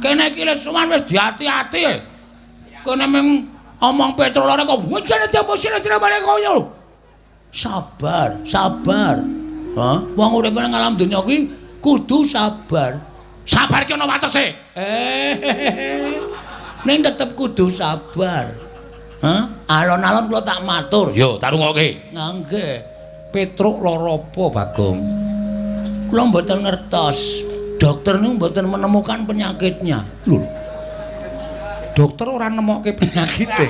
Kene iki le sowan wis diati-ati. Kene mung omong Petruk loro kok wujane diaposine balik koyo. Sabar, sabar. Hah? Wong urip nang alam donya ki kudu sabar. Sabar ki ana watese. Ning tetep kudu sabar. Hah? Alon-alon kula tak matur. Yo, tak rungokke. Nggih. Petruk lara apa, Bagong? Kula mboten ngertos. Dokter niku mboten menemukan penyakitnya. Lho. Dokter ora nemokke penyakite.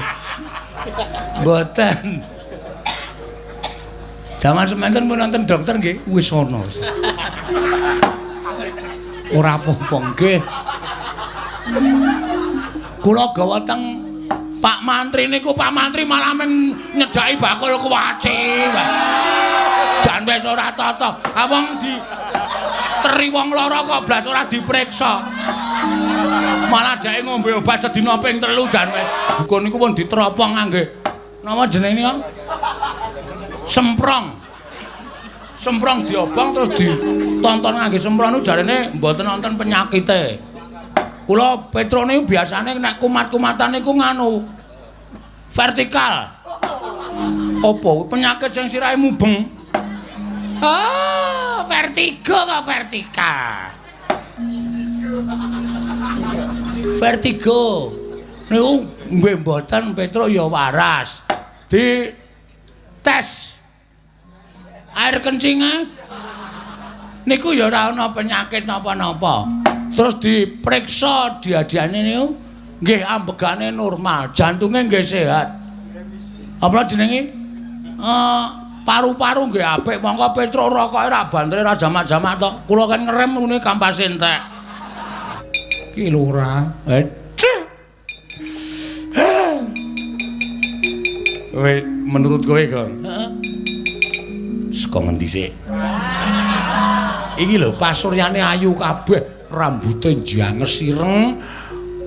Mboten. Jaman semanten pun nonton dokter nggih, wis ana. Ora apa-apa nggih. Kula gawa teng Pak Mantri niku, Pak Mantri malah men nyedhaki bakul kuwaci. Jan wis ora tata. Ha wong di teri wong lara kok blas ora dipriksa. Malah dheke ngombe obat sedina ping 3 jan wis. Dukun niku pun diteropong ngangge napa jenenge niku? Semprong. Semprong diobong terus ditonton ngangge semprong niku jarene mboten wonten penyakite. Kula Petruk niku biasane nek kumat-kumatan niku nganu vertikal. Apa penyakit sing sirahe mubeng? Ah, vertigo kok vertikal. Vertigo. Niku nggih mboten Petruk ya waras. Di tes air kencingnya niku ya ora ana penyakit napa-napa. Terus diperiksa diadiane niku nggih ambegane normal, jantunge nggih sehat. Apa jenenge? Paru-paru nggih apik, mongko Petruk rokoke ra bantere ra jamak-jamak to. Kula kan ngerem ngene kampase entek. Ki lurah. Kowe menurut kowe, Gong? Heeh. Saka ngendi sik? Iki lho pasuryane ayu kabeh, rambute njanges ireng,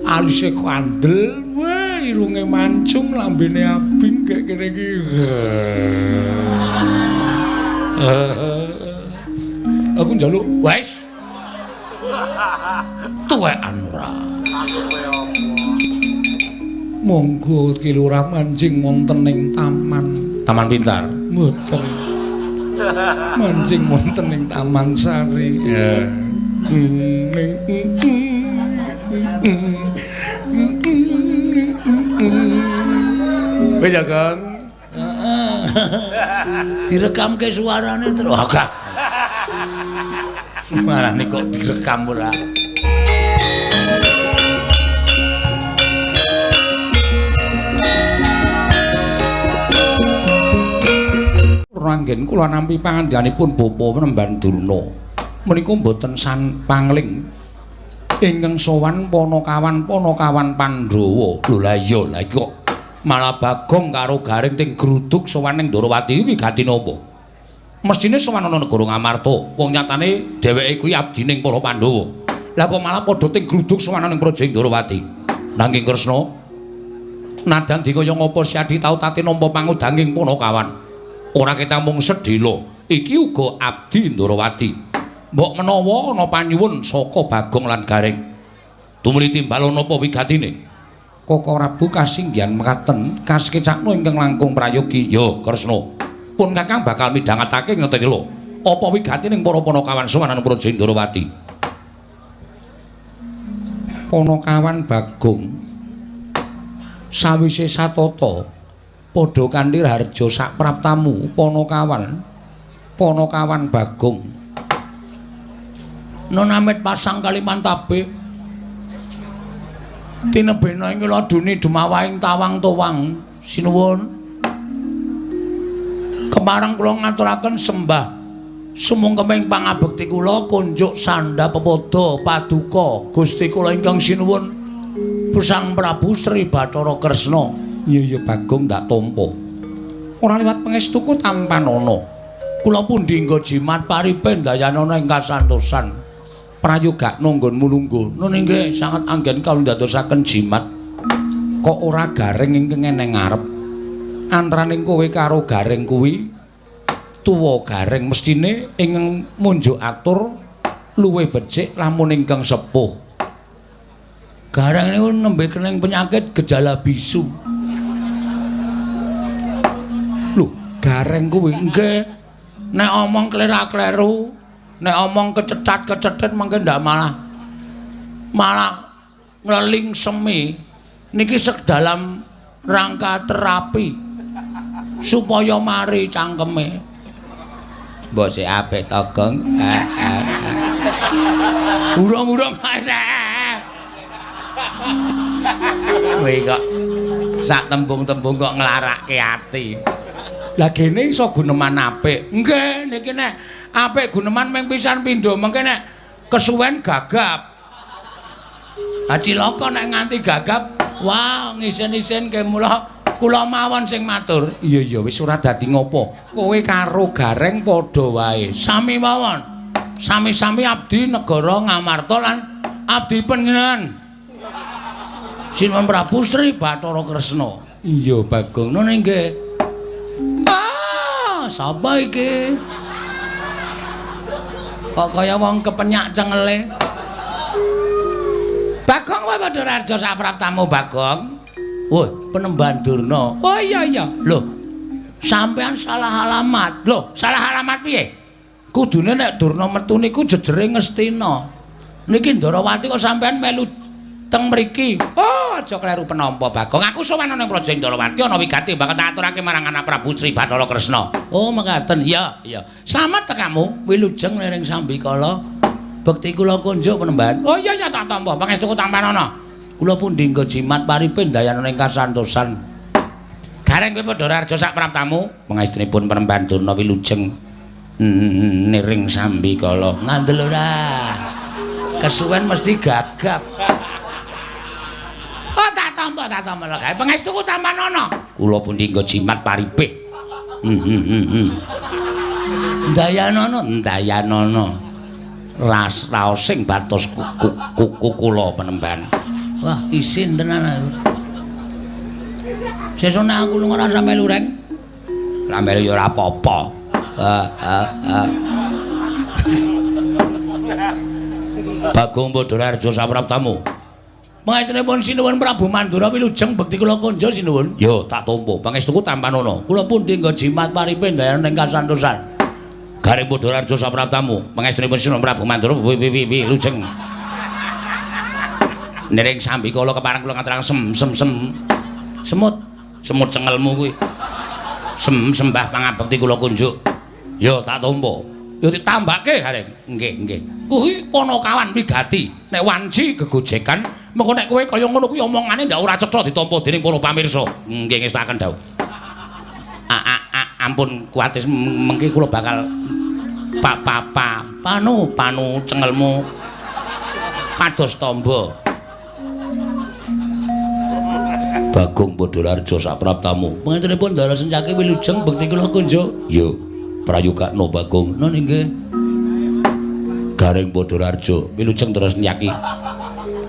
alise kandel, wah irunge mancung, lambene abing kek kene iki. Aku njaluk wis. Tuwekan ora. Monggo Ki Lurah manjing wonten ing taman. Taman Pintar. Mboten. Manjing wonten ing Taman Sari. Ya. Wis ya, Kang. Heeh. Direkamke suarane terus. Agak. Suarane kok direkam ora. Ranggen kula nampi pangandikanipun Bapak Penemban Durna. Menika mboten san pangling ingkang sowan panakawan-panakawan Pandhawa. Lho lah iya, lah iki kok malah Bagong karo Gareng ting gruduk sowan ning Ndorowati wigati napa? Mesthine sowan ana negara Ngamarta. Wong nyatane dheweke kuwi abdining para Pandhawa. Lah kok malah padha ting gruduk sowan ning Praja Ndorowati. Nanging Kresna, nadan dikaya ngapa Siadi tau tate nampa pangudanging panakawan. Ora kita mung sedhela, iki uga abdi Ndorowati. Mbok menawa ana panyuwun saka Bagong lan Gareng. Tumuli timbal napa wigatine? Koko Prabu kasinggihan mekaten kasekecakno ingkang langkung prayogi. Ya, Kresna. Pun Kakang bakal midhangetake ngeteni lho. Apa wigatine para panakawan sowan ana Praja Ndorowati? Panakawan Bagong sawise satata padha kanthi raharja sak praptamu panakawan panakawan Bagong nun amit pasang Kalimantabe tinebena ing laduni dumawahing tawang towang sinuwun kepareng kula ngaturaken sembah sumungkeming pangabekti kula kunjuk sandha pepada paduka Gusti kula ingkang sinuwun Sang Prabu Sri Bathara Kresna. Iya iya Bagong ndak tampa. Ora liwat pangestuku tampanana. Kula pundi nggo jimat paripe ndayanana ing kasantosan. Prayogakna nggonmu lungguh. Nun inggih sanget anggen kawula ndadosaken jimat. Kok ora Gareng ingkang eneng ngarep? Antaraning kowe karo Gareng kuwi tuwa Gareng mesthine ingkang munjuk atur luwih becik lamun ingkang sepuh. Gareng niku nembe kening penyakit gejala bisu. Lho, Gareng kuwi nggih. Nek omong klera-kleru, nek omong kecetat-kecetit mangke ndak malah ngleling semi. Niki sek dalam rangka terapi supaya mari cangkeme. Mbok sik apik to, Gong. Urung-urung kowe kok sak tembung-tembung kok nglarake ati. Lah gene iso guneman apik. Nggih, niki nek apik guneman ming pisan pindho, mengke nek kesuwen gagap. Ha cilaka nek nganti gagap, wah ngisin-isin ke mula kula mawon sing matur. Iya iya wis ora dadi ngopo. Kowe karo Gareng padha wae. Sami mawon. Sami-sami abdi negara Ngamarta lan abdi panjenengan. Sinuwun Prabu Sri Bathara Kresna. Iya Bagong. Ngono nggih. Ah, sapa iki? Kok kaya wong kepenyak cengele. Bagong wae padha raja sapraptamu Bagong. Wah, Penemban Durna. Oh iya iya. Lho, sampean salah alamat. Lho, salah alamat piye? Kudune nek Durna metu niku jejere Ngastina. Niki Ndarawati kok sampean melu teng mriki. Oh, aja kleru penampa Bagong. Aku sowan ana ing Praja Ndarawati ana wigati bakal tak aturake marang anak Prabu Sri Bathara Kresna. Oh, mekaten. Iya, iya. Slamet tekamu, wilujeng niring sambikala. Bekti kula kunjuk Penemban. Oh iya iya tak tampa. Pangestuku tampanana. Kula pundi nggo jimat paripe ndayana ing kasantosan. Gareng kowe padha raja sak praptamu. Pangestunipun Penemban Durna wilujeng niring sambikala. Ngandel ora. Kesuwen mesti gagap. Oh tak tampa lho gawe pangestuku tampanana. Kula pundi nggo jimat paripe. Ndayanana, ndayanana. Ras raosing batos kuku kula Penemban. Wah, isin tenan aku. Sesuk nek aku lunga ora melu reng. Ora melu ya ora apa-apa. Bagong Badararja sapraptamu. Pangestunipun sinuwun Prabu Mandura wilujeng bekti kula kunjuk sinuwun. Yo tak tampa. Pangestuku tampanana. Kula pundi nggo jimat paripe ndayana ing kasantosan. Gareng Badararja sapraptamu. Pangestunipun sinuwun Prabu Mandura wilujeng. Niring sambikala kepareng kula ngaturaken sem sem sem. Semut, semut cengelmu kuwi. Sem sembah pangabekti kula kunjuk. Yo tak tampa. Yo ditambake Gareng. Nggih, nggih. Kuwi Panakawan wigati. Nek wanci gegojekan, mengko nek kowe kaya ngono kuwi omongane ndak ora cetha ditampa dening para pamirsa. Nggih ngestaken dawuh. Ampun kuwatir mengki kula bakal pa pa pa panu panu cengelmu pados tamba. Bagong Badararja sapraptamu. Pangantenipun Ndara Sencaki wilujeng bekti kula kunjuk. Yo, prayogakno Bagong. Nun inggih. Gareng Badararja wilujeng Ndara Sencaki.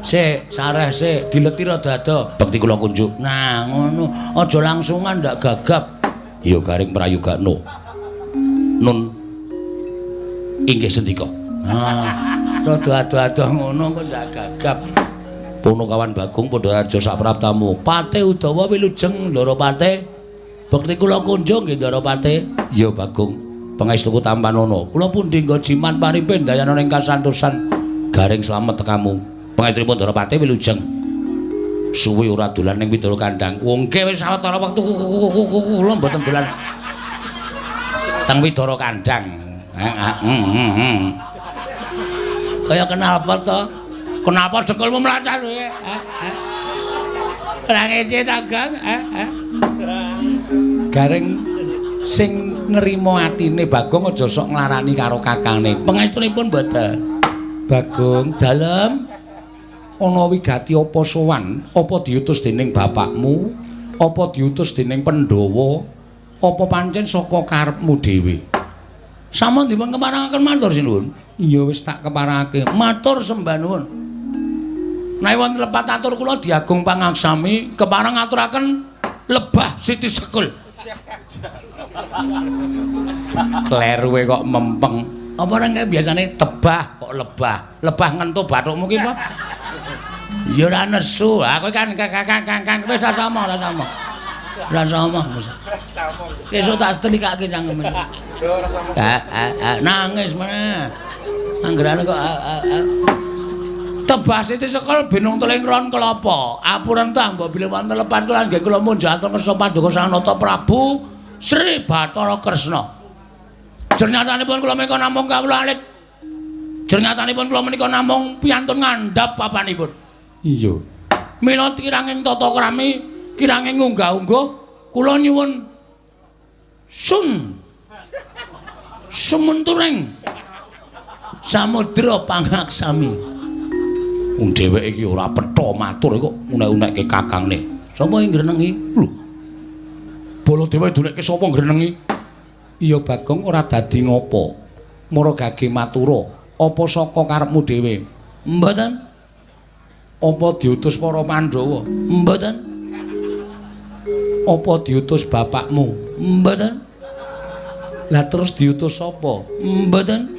Sik, sareh sik, dileti rada ado. Bekti kula kunjuk. Nah, ngono. Aja langsungan ndak gagap. Yo Gareng prayogakno. Nun inggih sendika. Nah, rada ado-ado ngono kok ndak gagap. Punakawan Bagong Badararja sapraptamu. Pate Udawa wilujeng Ndara Pate. Bekti kula kunjung nggih Ndara Pate. Ya Bagong, pangestuku tampanana. Kula pundi nggo jimat paripe ndayana ing kasantosan. Gareng slamet tekamu. Pangestunipun Ndara Pate wilujeng. Suwi ora dolan ning Widara Kandang. Wong nggih wis sawetara wektu kula mboten dolan teng Widara Kandang. Kaya kenal apa to? Kenapa dengkulmu mlacat kowe? Ora ngece ta, Gang? Gareng sing nrimo atine Bagong aja sok nglarani karo kakangne. Pangestunipun mboten. Bagong, dalem ana wigati apa sowan? Apa diutus dening bapakmu? Apa diutus dening Pandhawa? Apa pancen saka karepmu dhewe? Sampun dipun keparengaken matur sinuwun. Iya wis tak keparengake. Matur sembah nuwun. Nek wonten lepat atur kula diagung pangaksami kepareng ngaturaken lebah Siti Sekul. Kleruwe kok mempeng. Apa ora biasane tebah kok lebah. Lebah ngentu bathukmu ki apa? Ya ora nesu. Aku kan kan wis ora sama, ora sama. Ora sama. Sesuk tak setelikake cangkeme. Yo ora sama. Nangis meneh. Anggerane kok Tebas itu sekel binung teling ron kelapa. Apuran ta mbok bilih wonten lepat kula nggih kula munjatur kersa paduka Sang Nata Prabu Sri Bathara Kresna. Jernyatanipun kula menika namung kawula alit. Jernyatanipun kula menika namung piyantun ngandhap papanipun. Iya. Mila kiranging tata krami, kiranging unggah-ungguh kula nyuwun sun sumenturing samudra pangaksami. Wong dheweke iki ora petha matur kok unek-unekke kakangne. Sapa ing ngrenengi? Lho. Baladewa dunekke sapa ngrenengi? Iya Bagong ora dadi ngopo. Mara gage matura, apa saka karepmu dhewe? Mboten. Apa diutus para Pandhawa? Mboten. Apa diutus bapakmu? Mboten. Lah terus diutus sapa? Mboten.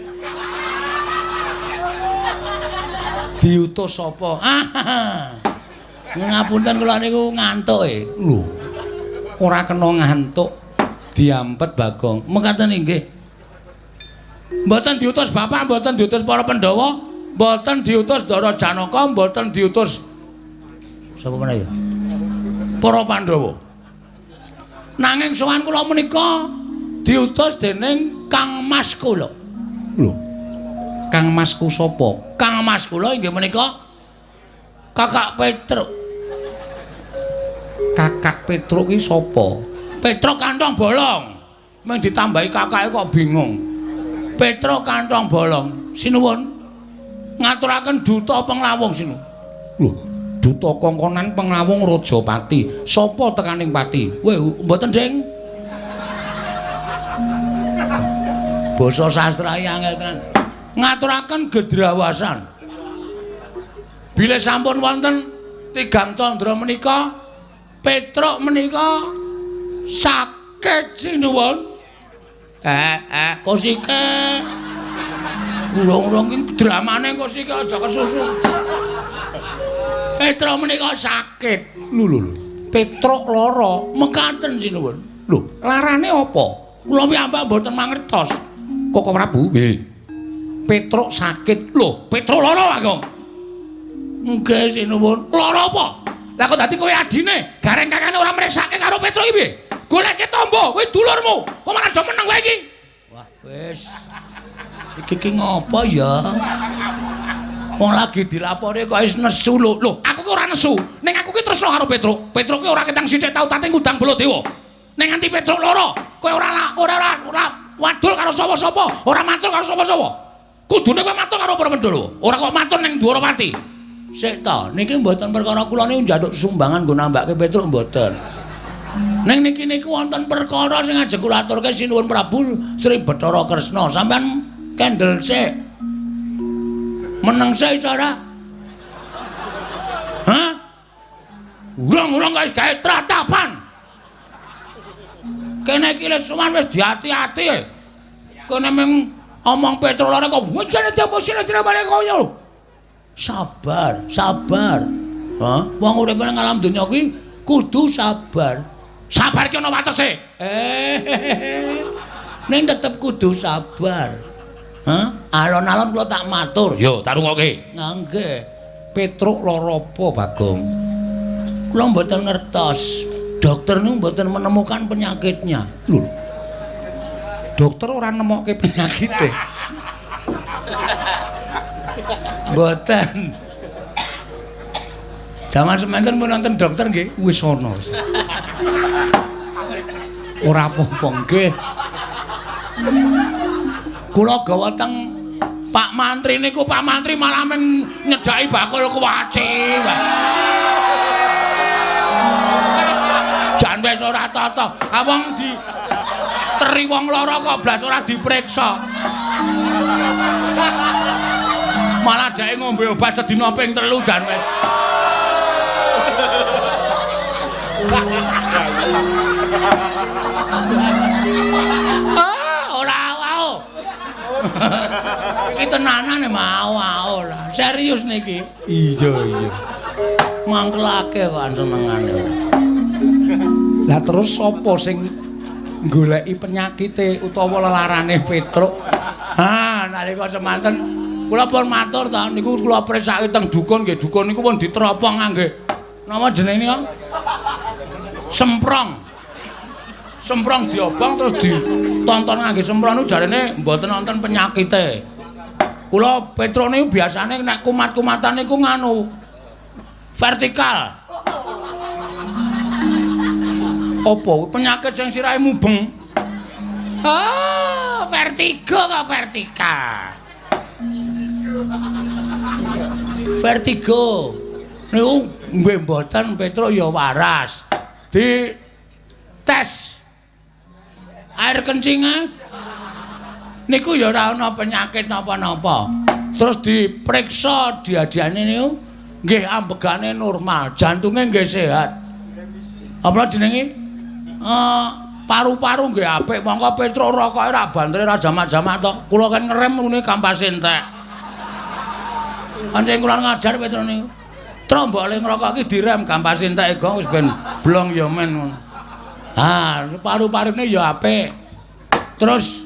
Diutus sapa? Ngapunten kula niku ngantuk e. Lho. Ora kena ngantuk. Diampet Bagong. Mekaten inggih. Mboten diutus bapak, mboten diutus para Pandhawa, mboten diutus Ndara Janaka, mboten diutus sapa meneh ya? Para Pandhawa. Nanging sowan kula menika diutus dening Kang Mas kula. Lho. Kang Masku sapa? Kang Mas kula inggih menika Kakak Petruk. Kakak Petruk ki sapa? Petruk kantong bolong. Mung ditambahi kakake kok bingung. Petruk kantong bolong. Sinuwun. Ngaturaken duta penglawung sinuwun. Lho, duta kongkonan penglawung Rajapati. Sapa tekaning pati? Weh, mboten, Ding. Basa sastra iki angel tenan. Ngaturaken gedrawasan. Bilih sampun wonten tigang candra menika, Petruk menika sakit sinuwun. Kosike. Urung-urung iki dramane kosike aja kesusu. Petruk menika sakit. Lho lho lho. Petruk lara, mekaten sinuwun. Lho, larane apa? Kula piyambak mboten mangertos. Koko Prabu? Nggih. Petruk sakit. Lho, Petruk lara, Bagong. Nggih sinuwun. Lara apa? Lah kok dadi kowe adine, gareng kakane ora mresake karo Petruk iki piye? Goleke tombo, kowe dulurmu. Kok malah do meneng kowe iki? Wah, wis. Iki ki ngopo ya? Wong lagi dilapori kok wis nesu lho. Lho, aku ki ora nesu. Ning aku ki tresno karo Petruk. Petruk ki ora ketang sithik tau tate ngundang Baladewa. Ning nganti Petruk lara, kowe ora ora wadul karo sapa-sapa, ora matur karo sapa-sapa. Kudune kowe matur karo para Pandhawa, ora kok matur ning Dwarawati. Sik ta, niki mboten perkara kula niku njaluk sumbangan nggo nambake Petruk mboten. Ning niki niku wonten perkara sing ajeng kula aturke sinuwun Prabu Sri Bathara Kresna. Sampeyan kendel sik. Meneng sik iso ora? Hah? Urung-urung kok wis gawe tratapan. Kene iki wis sowan wis diati-ati. Kene mung omong Petruk lara kok wujane diaposine balik kaya lho. Sabar, sabar. Hah? Wong urip nang alam donya kuwi kudu sabar. Sabar ki ana watese. Ning tetep kudu sabar. Hah? Alon-alon kula tak matur. Yo, tak rungokke. Nggih. Petruk lara apa, Bagong? Kula mboten ngertos. Dokter niku mboten menemukan penyakitnya. Lho. Dokter ora nemokke penyakite. Mboten. Jaman semanten pun nonton dokter nggih, wis ana. Ora apa-apa nggih. Kula gawa teng Pak Mantri niku, Pak Mantri malah men nyedhaki bakul kuwaci. Jan wis ora tata. Ha wong di teri wong lara kok blas ora diperiksa. Malah dheke ngombe obat sedina ping 3 jan wis. Ah, ora au. Iki tenanan mau-mau lah. Serius niki. Iya, iya. Mangkelake kok senengane. Lah terus sapa sing goleki penyakite utawa lelarane Petruk? Ha, nalika semanten kula pun matur ta niku kula presake teng dukun nggih, dukun niku pun diteropong ngangge napa jenenge niku? Semprong. Semprong diobong terus ditonton ngangge semprong niku jarene mboten wonten penyakite. Kula Petruk niku biasane nek kumat-kumatan niku nganu vertikal. Apa penyakit sing sirahe mubeng? Ah, vertigo kok vertikal. Vertigo. Niku nggih mboten Petruk ya waras. Di tes air kencingnya niku ya ora ana penyakit napa-napa. Terus diperiksa diadiane niku nggih ambegane normal, jantunge nggih sehat. Apa jenenge? Paru-paru nggih apik, mongko Petruk rokoke ra bantere ra jamak-jamak to. Kula kan ngerem ngene kampase entek. Pancen kula ngajar Petruk niku. Truk mbok le ngrokok iki direm kampase entek gong wis ben blong ya men ngono. Ha, paru-parune ya apik. Terus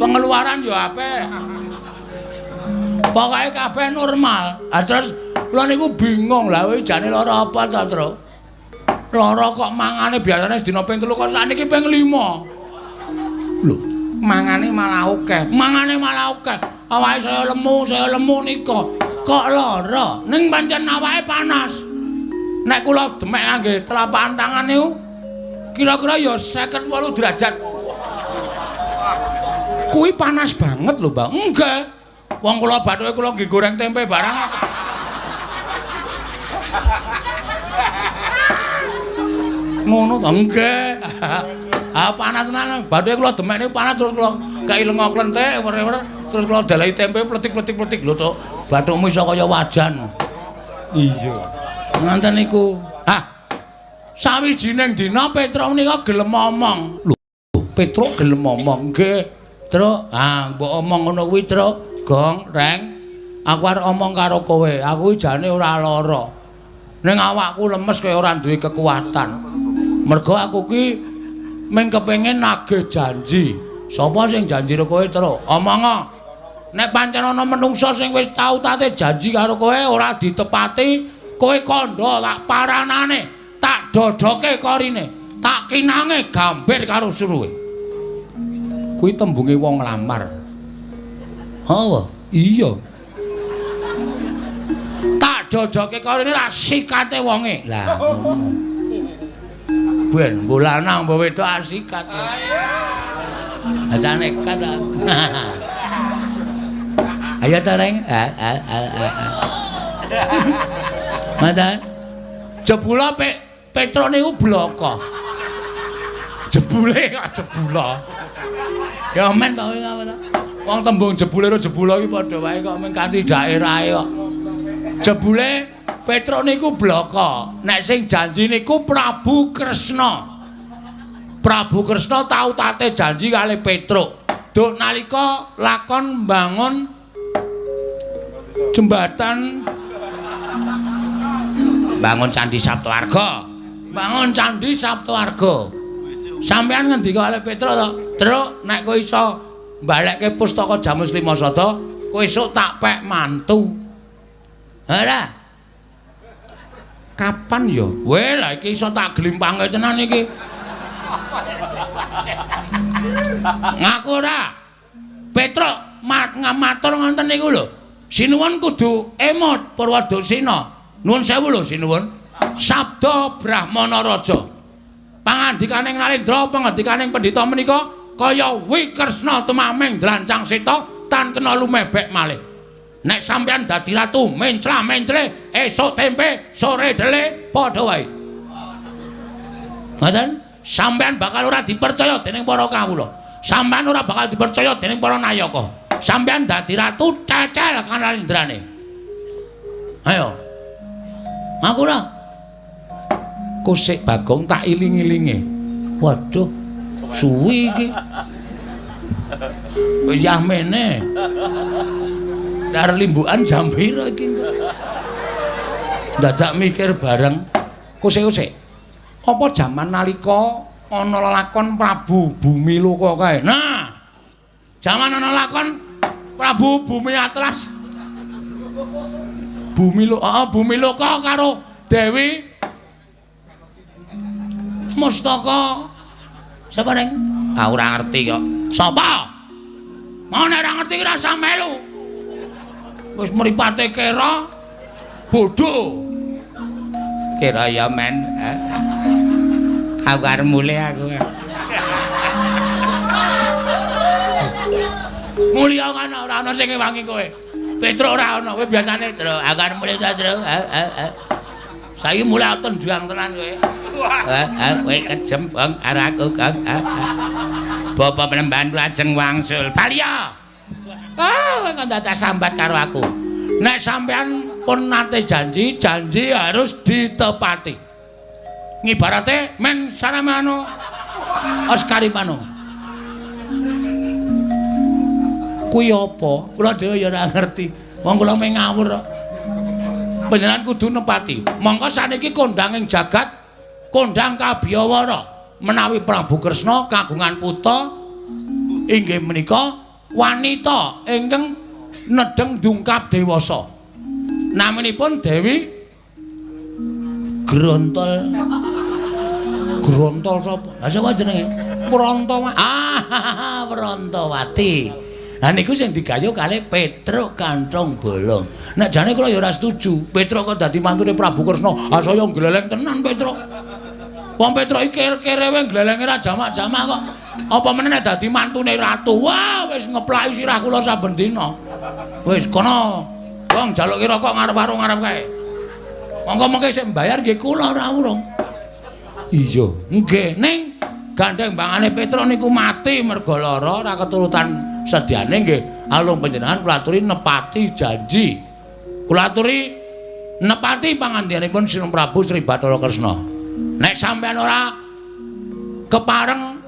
pengeluaran ya apik. Pokoke kabeh normal. Ha terus kula niku bingung lah kowe jane lara apa to, Truk? Lara kok mangane biasane sedina ping 3 kok sakniki ping 5. Lho, mangane malah akeh. Mangane malah akeh. Awake saya lemu nika. Kok lara? Ning pancen awake panas. Nek kula demek ngangge telapak tangan niku kira-kira ya 58 derajat. Kuwi panas banget lho, Mbak. Enggak. Wong kula bathuke kula nggih goreng tempe barang. Ngono to? Nggih. Ah panas tenan. Bathuke kula demek niku panas terus kula kei lenga klenthek wer-wer terus kula dalahi tempe pletik-pletik-pletik lho, Tok. Bathukmu iso kaya wajan. Iya. Ngoten niku. Hah. Sawijining dina Petruk menika gelem omong. Lho, Petruk gelem omong. Nggih, Truk. Ah, mbok omong ngono kuwi, Truk. Gong, Reng. Aku arep omong karo kowe. Aku iki jane ora lara. Ning awakku lemes kaya ora duwe kekuatan. Mergo aku ki mung kepengin nagih janji. Sapa sing janji karo kowe, Truk? Omongo. Nek pancen ana menungsa sing wis tau tate janji karo kowe ora ditepati, kowe kandha tak paranane, tak dodoke korine, tak kinange gambir karo suruhe. Kuwi tembunge wong nglamar. Hawa? Iya. Tak dodoke korine tak sikate wonge. Lah ngono. Ben mbok lanang mbok wedok asikat. Aja nekat. Ayo ta, Reng. Ngoten. Jebula Petruk niku bloko. Jebule kok jebula. Ya men to kuwi apa to? Wong tembung jebule karo jebula iki padha wae kok mung kanthi daerahe kok. Jebule Petruk niku bloko. Nek sing janji niku Prabu Kresna. Prabu Kresna tau tate janji kali Petruk. Duk nalika lakon mbangun jembatan, bangun Candi Saptawarga. Bangun Candi Saptawarga. Sampeyan ngendika kali Petruk to, "Truk, nek kowe iso mbalekke pustaka Jamus Lima Sada, kowe esuk tak pek mantu." Ora. Kapan ya? Weh, lah iki iso tak glimpange tenan iki. Ngaku ora? Petruk matur ngoten niku lho. Sinuwun kudu emot Purwadasina. Nuwun sewu lho sinuwun. Sabda Brahmana Raja. Pangandikaning Nalendra, pangandikaning pendhita menika kaya Wikresna tumaming drancang seta tan kena lumebek malih. Nek sampeyan dadi ratu mencla-mencle esuk tempe sore dele padha wae. Ngoten? Sampeyan bakal ora dipercaya dening para kawula. Sampeyan ora bakal dipercaya dening para nayaka. Sampeyan dadi ratu cecel kanalendrane. Ayo. Ngaku ora? Kusik Bagong tak iling-ilinge. Waduh, suwi iki. Wis yahmene. Dar limbukan jam pira iki kok? Dadak mikir bareng. Kose-kose. Apa jaman nalika ana lelakon Prabu Bumiloka kae? Nah. Jaman ana lakon Prabu Bumi Atlas. Bumiloka, Bumiloka karo Dewi Mustaka. Sapa neng? Ah ora ngerti kok. Sapa? Mau nek ora ngerti ora usah melu. Wis mripate kera bodho. Kira ya men. Aku arep mulih aku. Mulya kan ora ana sing ngewangi kowe. Petruk ora ana, kowe biasane, Tru. Aku arep mulih ta, Tru. Saiki mulih tendang tenan kowe. Kowe kejem, Bang, karo aku, Kang. Bapak Penemban lajeng wangsul. Baliya. Ah, kowe kok dadak sambat karo aku. Nek sampean pun nate janji, janji harus ditepati. Ngibarate men saramano Oscarimano. Kuwi apa? Kula dhewe ya ora ngerti. Wong kula mung ngawur kok. Panjenengan kudu nepati. Mongko saniki kondang ing jagat, kondang kabiyawara. Menawi Prabu Kresna kagungan putra inggih menika wanita ingkang nedheng dungkap dewasa. Naminipun Dewi Grontol. Grontol sapa? Lah sapa jenenge? Prantawati. Ah, Prantawati. Lah niku sing digayuh kalih Petruk Kanthong Bolong. Nek jane kula ya ora setuju. Petruk kok dadi mantune Prabu Kresna. Ah saya gleleng tenan Petruk. Wong Petruk iki kerewe glelenge ra jamak-jamak kok. Apa meneh nek dadi mantune ratu? Wah, wis ngeplaki sirah kula saben dina. Wis kono. Wong njaluke rokok ngarep warung ngarep kae. Monggo mengke sing mbayar nggih kula ora urung. Iya, nggih. Ning gandeng bangane Petruk niku mati merga lara ora keturutan sediane nggih. Alung panjenengan kula aturi nepati janji. Kula aturi nepati pangandikanipun Sri Prabu Sri Bathara Kresna. Nek sampeyan ora kepareng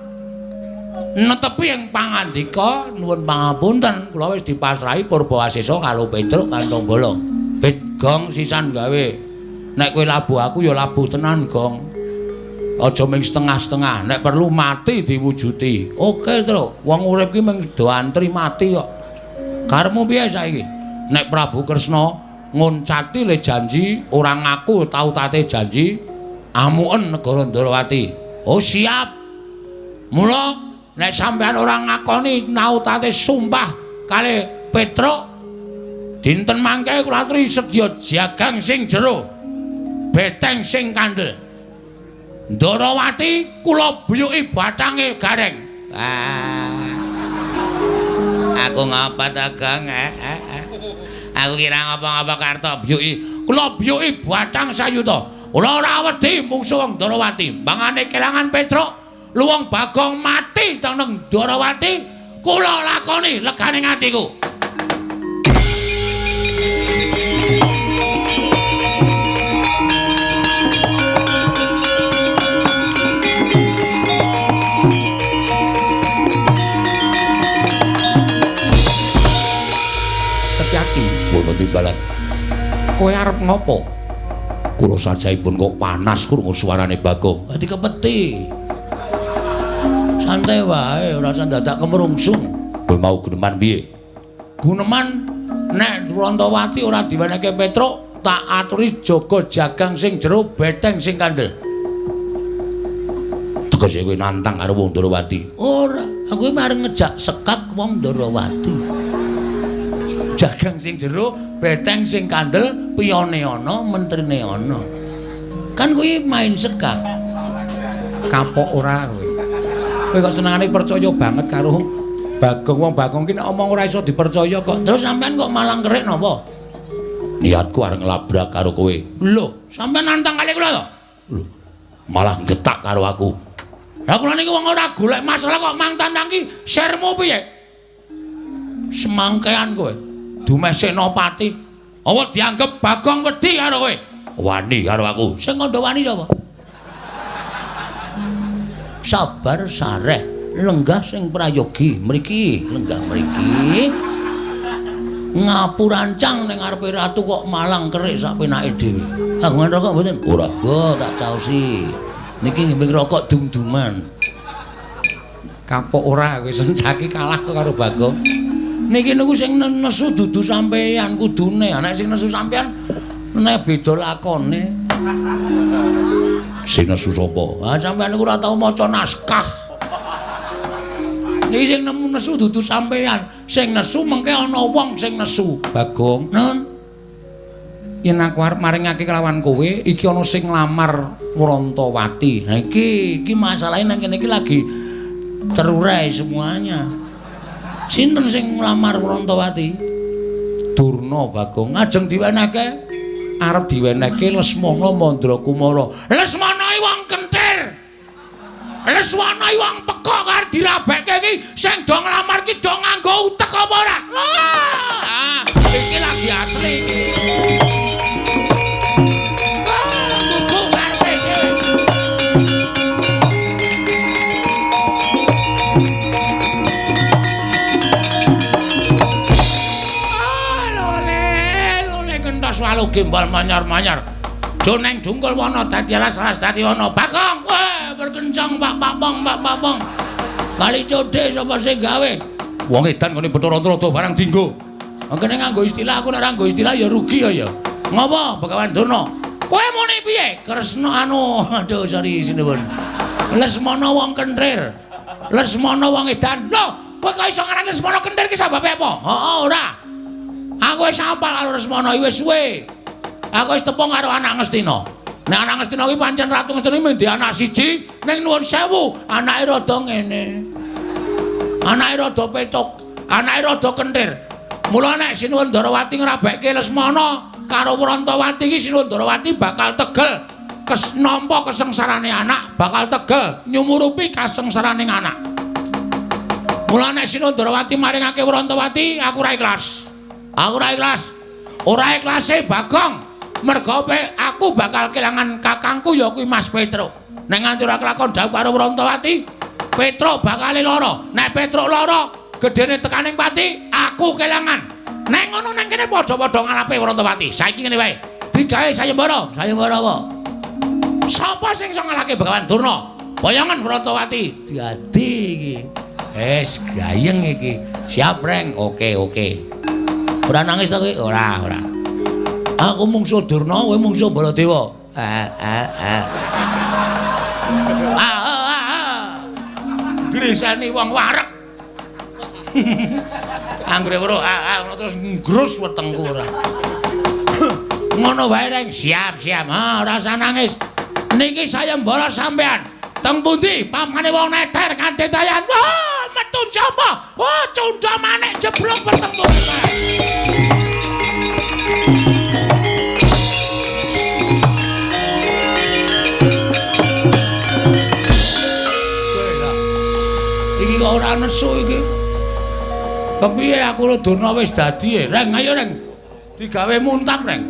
netepi ing pangandika nuwun pangapunten kula wis dipasrahi Purbawasesa karo Petruk Kanthong Bolong. Pit gong sisan gawe. Nek kowe labuh aku ya labuh tenan gong. Aja ming setengah-setengah, nek perlu mati diwujuti. Oke, Truk. Wong urip ki mung do antri mati kok. Karepmu piye saiki? Nek Prabu Kresna ngoncati le janji, ora ngaku tau tate janji, amuken negara Ndrawati. Oh, siap. Mula nek sampean ora ngakoni nautate sumpah kalih Petruk, dinten mangke kula aturi sedya jagang sing jero, beteng sing kandel. Ndrawati kula buyuki bathange gareng. Ah. Aku ngapa ta, Gong? Aku kira ngapa-ngapa karto buyuki. Kula buyuki bathang sayuta. Kula ora wedi mungsuh wong Ndrawati. Mangane kelangan Petruk, luwung Bagong mati teng Ndrawati, kula lakoni legane atiku. Wonten timbalan. Kowe arep ngopo? Kula sajaipun kok panas krungu suarane Bagong. Dadi kepeti. Santai wae, ora usah dadak kemrungsung. Kowe mau guneman piye? Guneman nek Prantawati ora diwenehke Petruk, tak aturi jaga jagang sing jero, beteng sing kandel. Tegese kowe nantang karo wong Ndrawati. Ora, aku iki arep ngejak sekak wong Ndrawati. Jagang sing jero, beteng sing kandel, piyone ana, mentrine ana. Kan kuwi main sekak. Kapok ora kowe. Kowe kok senengane percaya banget karo Bagong. Wong Bagong ki nek omong ora iso dipercaya kok. Terus sampean kok malang kerik napa? Niatku arep nglabrak karo kowe. Lho, sampean nantang kali kula to? Lho, malah getak karo aku. Lah kula niki wong ora golek masalah kok mang tantang ki sermu piye? Semangkean kowe. Dumeh Senopati. Apa dianggep Bagong wedi karo kowe? Wani karo aku. Sing kandha wani sapa? Sabar sareh. Lenggah sing prayogi mriki, lenggah mriki. Ngapurancang ning ngarepe ratu kok malang kerik sak penake dhewe. Kagungan rokok mboten? Ora. Go tak caosi. Niki ngimbing rokok dum-duman. Kapok ora kowe sencaki kalah kok karo Bagong. Niki niku sing nesu dudu sampeyan kudune. Nek sing nesu sampeyan nek beda lakone. Sing nesu sapa? Ah sampeyan niku ora tau maca naskah. Niki sing nemu nesu dudu sampeyan, sing nesu mengke ana wong sing nesu. Bagong, nun. Yen aku arep maringake kelawan kowe, iki ana sing nglamar Wrontowati. Nah iki, iki masalahe nang kene iki lagi terurai semuanya. Sinten sing nglamar Wrontowati? Durna, Bagong. Ajeng diwenehke? Arep diwenehke Lesmana Mandrakumara. Lesmana iki wong kentir. Lesmana iki wong pekok arep dirabekke iki sing do nglamar iki do nganggo utek apa ora? Ah, iki lagi asli iki. Kudu karepe dhewe. Ah, lole, lole kentos walu gembal manyar-manyar. Joneng jungkul wana dadi alas-alas dadi wana. Bagong, wah berkencang Pak Papong, Pak Papong. Kali codhe sapa sing gawe? Wong edan ngene Bathara Antarada barang dinggo. Kene nganggo istilah, aku nek ora nganggo istilah ya rugi ya ya. Ngopo Begawan Durna? Kowe muni piye? Kresna anu, aduh sorry sinuwun. Lesmana wong kentir. Lesmana wong edan. Lho, kowe kok iso ngarani Lesmana kentir ki sababe apa? Heeh, ora. Aku wis hafal karo Lesmana iki wis suwe. Aku wis tepung karo anak Ngastina. Nek anak Ngastina kuwi pancen Ratu Ngastina iki mung anak siji, ning nuwun sewu, anake rada ngene. Anake rada pecuk, anake rada kentir. Mula nek Sinuwun Ndarawati ngrabekke Lesmana karo Wrontowati iki Sinuwun Ndarawati bakal tegel nampa kesengsarane anak, bakal tegel nyumurupi kasengsarane anak. Mula nek Sinuwun Ndarawati maringake Wrontowati, aku ora ikhlas. Aku ora ikhlas. Ora ikhlase Bagong. Merga aku bakal kelangan kakangku ya kuwi Mas Petruk. Nek nganti ora kelakon dhawuh karo Wrontowati, Petruk bakal lara. Nek Petruk lara, gedene tekaning pati, aku kelangan. Nek ngono nang kene padha-padha ngalape Wrontowati. Saiki ngene wae. Digawe sayembara. Sayembara apa? Sapa sing iso ngalahke Begawan Durna? Boyongan Wrontowati. Dadi iki. Wis gayeng iki. Siap, Reng. Oke, oke. Ora nangis ta kowe? Ora, ora. Aku mungsuh Durna, kowe mungsuh Baladewa. Grisani wong wareg. Anggere weruh ngono terus nggrus wetengku ora. Ngono wae, Reng. Siap, siap. Ha, ora usah nangis. Niki sayembara sampean. Teng pundi pamane wong neter kanthi dayan. Wah, metu sapa? Wah, cundha manik jeblok wetengku. Iki kok ora nesu iki. Kepiye aku karo Durna wis dadi e? Reng, ayo Reng. Digawe muntap, Reng.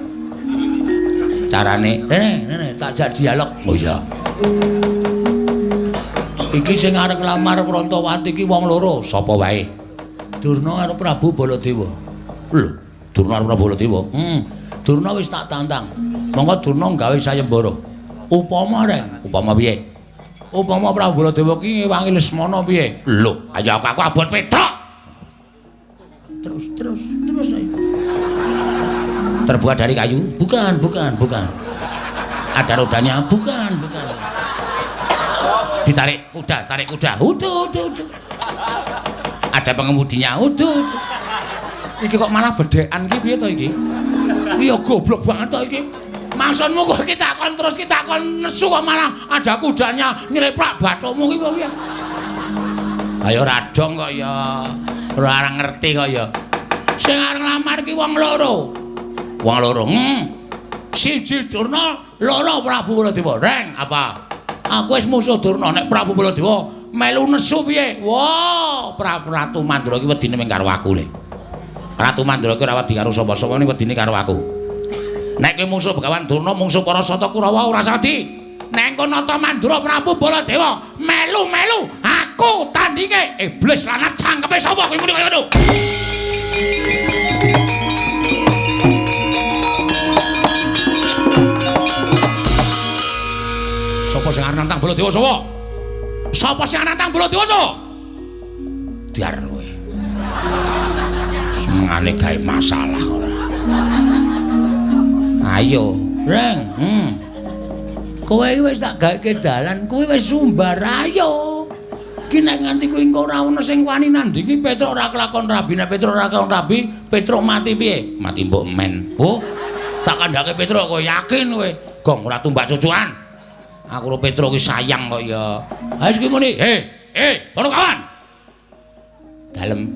Carane, rene, tak jak dialog. Oh iya. Iki sing arep nglamar Wrontowati iki wong loro, sapa wae? Durna karo Prabu Baladewa. Lho, Durna karo Prabu Baladewa. Durna wis tak tantang. Monggo Durna gawe sayembara. Upama, Reng, upama piye? Upama Prabu Baladewa ki ngewangi Lesmana piye? Lho, ayo aku abot Petruk. Terus, terus, terus ayo. Terbuat dari kayu? Bukan, bukan, bukan. Ada rodanya? Bukan, bukan. Ditarik kuda, tarik kuda. Uduh, uduh, uduh. Ada pengemudinya? Uduh, uduh. Iki kok malah bedhekan iki piye to iki? Iki ya goblok banget to iki. Maksudmu kok kita kon terus kita kon nesu kok malah ada kudanya nyeleplak bathukmu ki piye? Ayo radong kok ya. Ora ngerti kok ya. Sing arep nglamar ki wong loro. Wong loro. Siji Durna, loro Prabu Baladewa. Reng, apa? Aku wis musuh Durna, nek Prabu Baladewa melu nesu piye? Wah, Prabu Ratu Mandura ki wedine mung karo aku le. Ratu Mandura ki ora wedi karo sapa-sapa, ning wedine karo aku. Nek kowe mungsuh Begawan Durna, mungsuh para Sata Kurawa ora sadi. Nek engko nata Mandura Prabu Baladewa melu-melu, aku Aku tandinge iblis lanat cangkeme sapa kowe muni kaya ngono. Sapa sing arep nantang Baladewa sapa? Sapa sing arep nantang Baladewa sapa? Diar kowe. Senengane gawe masalah ora. Ayo, Reng. Kowe iki wis tak gawe dalan, kowe wis sumbar ayo. Ki nek nganti kowe engko ora ono sing wani nandingi Petruk ora kelakon rabi, nek Petruk ora kelakon rabi, Petruk mati piye? Mati mbok men. Oh, tak kandhake Petruk kowe yakin kowe. Gong ora tumbak cucuan. Aku karo Petruk ki sayang kok ya. Ayo iki muni, "Hei, para kawan." Dalem.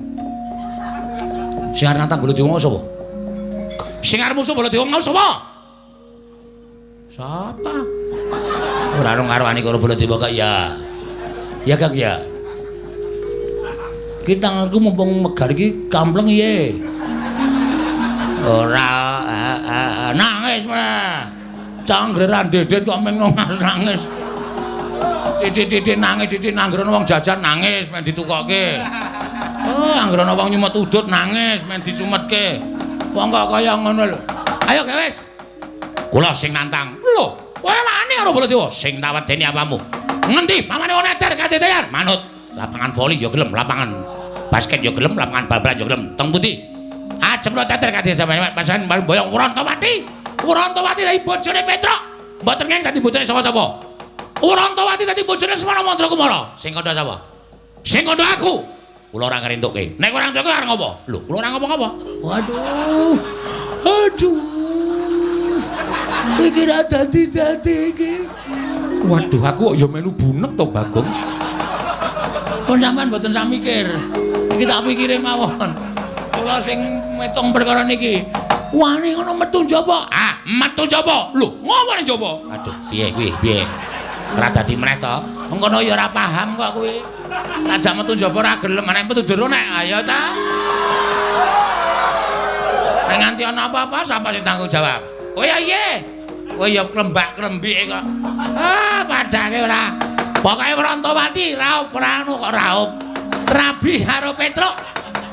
Sing arep nantang Baladewa sapa? Sing arep musuh Baladewa mau sapa? Sapa? Ora ono ngarwani karo Baladewa kok ya. Ya Kang ya. Ki tanganku mumpung megar iki kampleng piye? Ora nangis mah. Canggre ra ndedet kok meng nangis. Titik-titik nangis, titik nanggrono wong jajan nangis men ditukokke. Oh, anggrono wong nyumet udut nangis men disumetke. Wong kok kaya ngono lho. Ayo wis. Kula sing nantang. Lho, kowe wani karo Baladewa sing tak wedeni apamu? Ngendi pamane wong eter kadedean? Manut. Lapangan voli ya gelem, lapangan basket ya gelem, lapangan bal-balan ya gelem. Teng pundi? Ajem lo teter kadedean sampeyan boyong Wurantawati. Wurantawati dadi bojone Petruk. Mboten ngeng dadi bojone sapa-sapa. Wurantawati dadi bojone Semana Mandra Kumara. Sing kandha sapa? Sing kandha aku. Kula ora ngrentukke. Nek ora ngrentukke arep ngopo? Lho, kula ora ngopo-ngopo. Waduh. Aduh. Iki ra dadi-dadi iki. Waduh, aku kok ya melu bunek to, Bagong. Pun sampean mboten sak mikir. Iki tak pikire mawon. Kula sing metung perkara niki. Wani ngono metu njaba. Ah, metu njaba. Lho, ngopo ning njaba? Aduh, piye kuwi? Piye? Ora dadi meneh to. Mengkono ya ora paham kok kuwi. Tak jak metu njaba ora gelem, nek metu jero nek ayo ta. Nek nganti ana apa-apa sapa sing tanggung jawab? Kowe ya iye. Kowe ya klembak-klembike kok. Ah, padake ora. Pokoke Wurantawati raup ora anu kok raup. Rabi karo Petruk.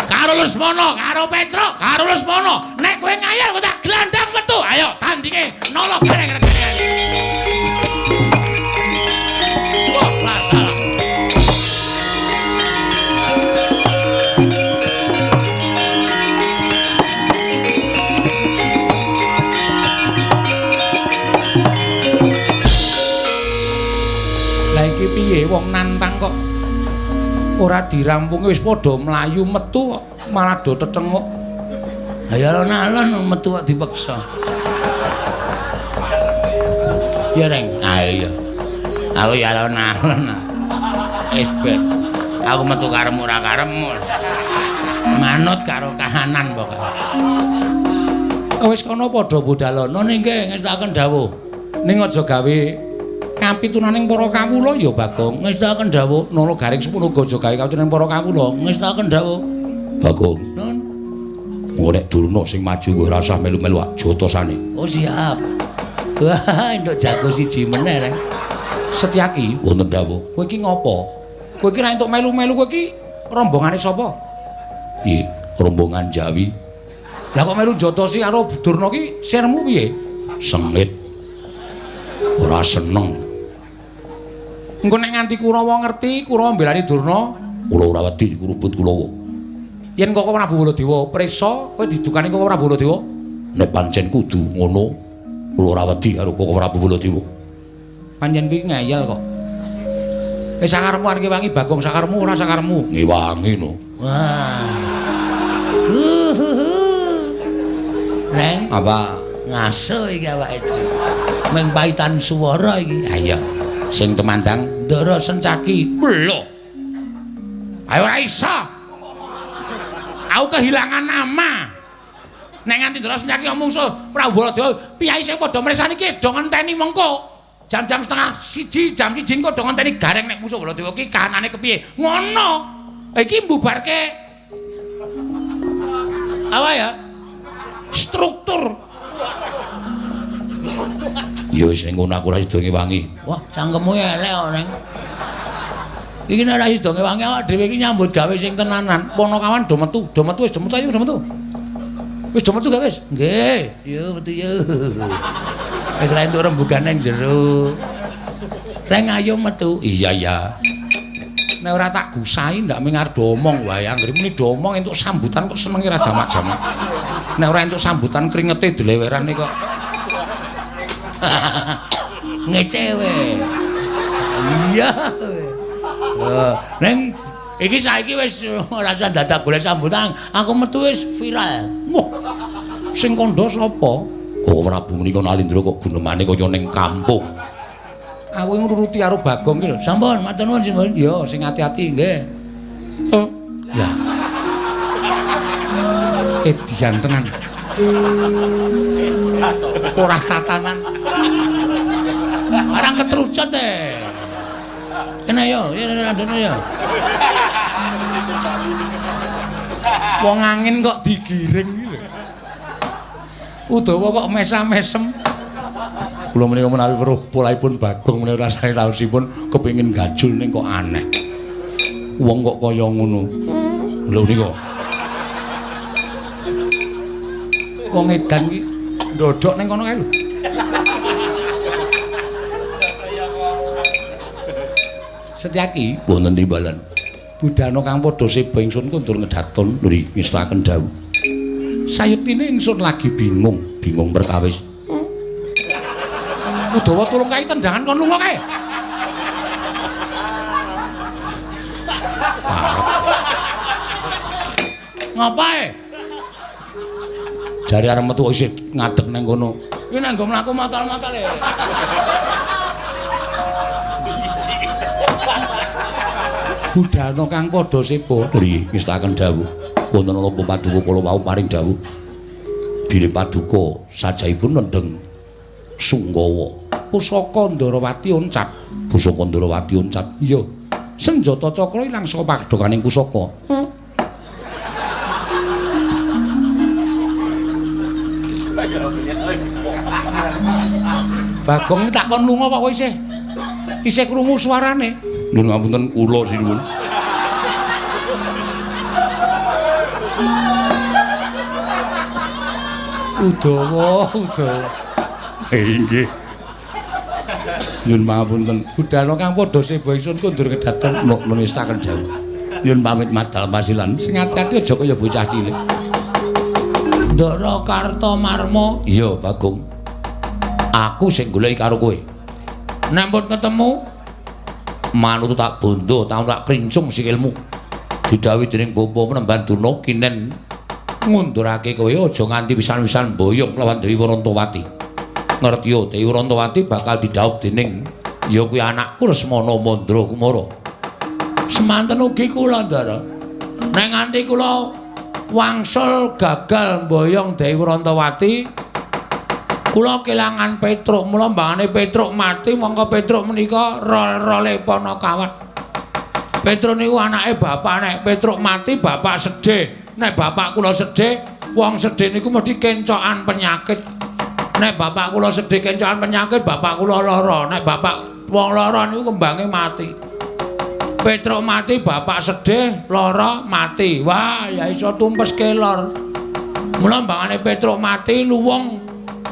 Karo Lesmana, karo Petruk, karo Lesmana. Nek kowe ngayal kowe tak glandang metu. Ayo tandinge nolo gareng. Wah, lah. Lah iki piye wong nantang kok ora dirampungi wis padha mlayu metu kok malah do tetenguk. Ha ya alon-alon metu kok dipeksa. Ya Reng, ah iya. Aku ya alon-alon. Wis ben. Aku metu karepmu ora karepmu. Manut karo kahanan pokoke. Wis kono padha budalono ningke ngestakaken dawuh. Ning aja gawe kapitunaning para kawula ya Bagong. Ngestakaken dawuh Nala Garing sepuluh aja gawe kapitunaning para kawula. Ngestakaken dawuh Bagong. Nun. Engko nek Durna sing maju kowe ora usah melu-melu jotosane. Oh siap. Wah, entuk jago siji meneh Reng. Setyaki wonten dawuh. Kowe iki ngopo? Kowe iki ra entuk melu-melu, kowe iki rombongane sapa? Iya, rombongan Jawi. Lah kok melu jotosi karo Durna ki sirmu piye? Sengit. Ora seneng. Engko nek nganti Kurawa ngerti, Kurawa mbelani Durna, kula ora wedi kurubut Kurawa. Yen Koko Prabu Baladewa prisa, kowe didukani Koko Prabu Baladewa? Nek pancen kudu ngono, kula ora wedi karo Koko Prabu Baladewa. Pancen kuwi ngeyel kok. Wis sakarepmu arep ngewangi Bagong, sakarepmu ora sakarepmu? Ngewangi no. Wah. Reng, apa? Ngaso iki awake dhewe. Meng paitan swara iki. Ha iya. Sing temandang Ndara Sencaki. Lho. Ayo ora iso. Aku kehilangan nama. Nek nganti Ndara Sencaki mungsuh Prabu Baladewa, piyai sing padha mresani iki do ngenteni mengko. Jam-jam 12:30, jam 1 engko do ngenteni Gareng nek musuh Baladewa ki kahanane kepiye. Ngono. Iki mbubarke apa ya? Struktur. Ya wis ning ngono aku ora sida ngewangi. Wah, cangkemmu elek kok, Neng. Iki nek ora sida ngewangi awak dhewe iki nyambut gawe sing tenanan. Ponokawan do metu, wis do metu ayo do metu. Wis do metu gak wis? Nggih. Yo metu yo. Wis ra entuk rembugane jero. Reng ayo metu. Iya ya. Nek ora tak gusai ndak ming arep do omong wae. Anggere muni do omong entuk sambutan kok senenge ra jamak-jamak. Nek ora entuk sambutan kringete dilewerane kok. Ngece we. Iya. Neng iki saiki wis ora usah dadak golek sambutan, aku metu wis viral. Wah. Sing kandha sapa? Oh, Prabu menika Nalindra kok gunemane kaya ning kampung. Aku ngruruti karo Bagong iki lho. Sampun, matur nuwun sing. Ya, sing ati-ati nggih. Lah. Edian tenan. Ora tatanan. Arang ketrucut e. Kene yo, randone yo. Wong angin kok digiring iki lho. Udawa kok mesam-mesem. Kula menika menawi weruh polahipun Bagong menika rasane raosipun kepengin gajul ning kok aneh. Wong kok kaya ngono. Lho nika. Wong edan iki ndodhok ning kono kae lho. Setyaki wonten timbalan. Budana kang padha seba ingsun kundur ngedaton nuri ngestakaken dawuh. Sayektine ingsun lagi bingung, bingung perkawis. Udawa tulung kae tendangan kon lunga kae. Ngapae? Jare arep metu isih ngadeg ning kono. Kuwi nang nggo mlaku matal-matal e. Budana kang padha seba nggih ngestakaken dawuh. Wonten napa paduka kula wau paring dawuh. Bilih paduka sajahipun nendheng Sunggawa. Pusaka Ndarawati oncat. Pusaka Ndarawati oncat. Iya. Senjata cakra ilang saka padhokaning pusaka. Bagong tak kon lunga kok isih. Isih krungu suarane. Nuwun ngapunten kula sinuwun. Udawa, udawa. Nggih. Nyuwun pangapunten. Budana kang padha seba ingsun kundur kedaton nestaken dawuh. Nyuwun pamit madal pasilan. Sing ati-ati aja kaya bocah cilik. Ndara Kartomarma. Iya, Bagong. Aku sing goleki karo kowe. Nek pun ketemu manut tak bondo, tak krincung sikilmu. Didhawuhi dening Bapa Penemban Durna kinen ngundurake kowe aja nganti pisan-pisan boyong lawan Dewi Warantawati. Ngertiya Dewi Warantawati bakal didhawuh dening ya kuwi anakku Lesmana Mandra Kumara. Semanten ugi kula, Ndara. Nek nganti kula wangsul gagal mboyong Dewi Warantawati, kula kelangan Petruk. Mula mbangane Petruk mati, mongko Petruk menika rol-role Panakawan. Petruk niku anake bapak, nek Petruk mati bapak sedih. Nek bapak kula sedih, wong sedih niku mesti kencokan penyakit. Nek bapak kula sedih kencokan penyakit, bapak kula lara. Nek bapak wong lara niku kembange mati. Petruk mati, bapak sedih, lara, mati. Wah, ya iso tumpes kelor. Mula mbangane Petruk mati luwung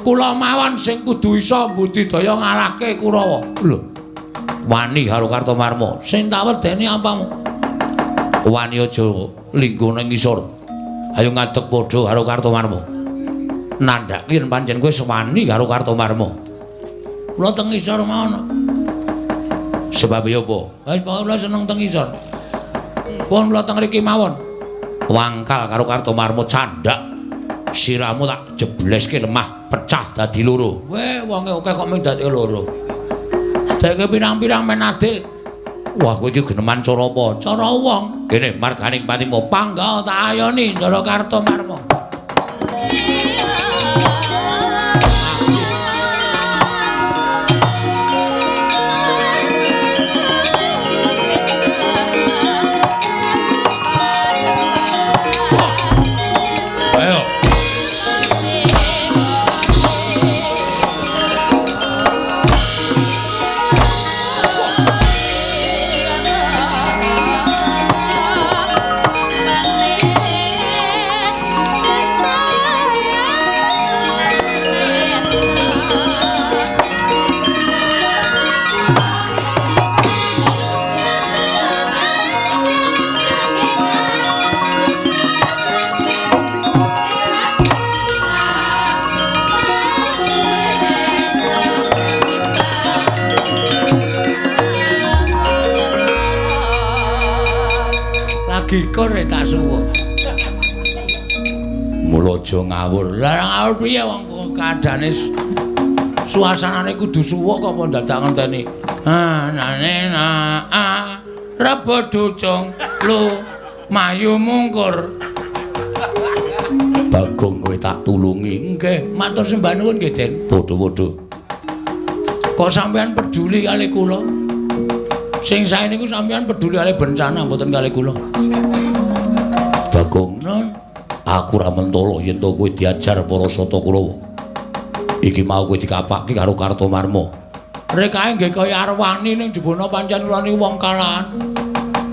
kula mawon sing kudu iso mbudidaya ngalahke Kurawa. Lho. Wani karo Kartomarma. Sing tak wedeni apamu? Wani aja lingguh ning ngisor. Ayo ngadeg padha karo Kartomarma. Nandhake yen pancen kowe wani karo Kartomarma. Kula teng ngisor mawon. Sebab ya apa? Wis pokoke kula seneng teng ngisor. Pun kula teng mriki mawon. Wangkal karo Kartomarma candhak. Sirahmu tak jebleske lemah pecah dadi loro. Weh, wonge akeh kok mung dadi loro. Deke pirang-pirang men adil. Wah, kowe iki geneman cara apa? Cara wong. Kene marganing patimu pangga tak ayoni Ndara Kartomarma. Ayo. Gikur tak suwuk. Mula aja ngawur. Lah ngawur piye wong kaadane suasanane kudu suwuk kok apa dadak ngenteni. Ah nane na a rebo ducung lu mayu mungkur. Bagong kowe tak tulungi. Nggih, matur sembah nuwun nggih, Den. Padha-padha. Kok sampean peduli kali kula? Sing sae niku sampean peduli kali bencana mboten kali kula. Bagong, nun, aku ora mentolo yen to kowe diajar para Sata Kurawa. Iki mau kowe dikapake karo Kartomarma. Rekae nggih kaya arwani ning jebona pancen kula niku wong kalahan.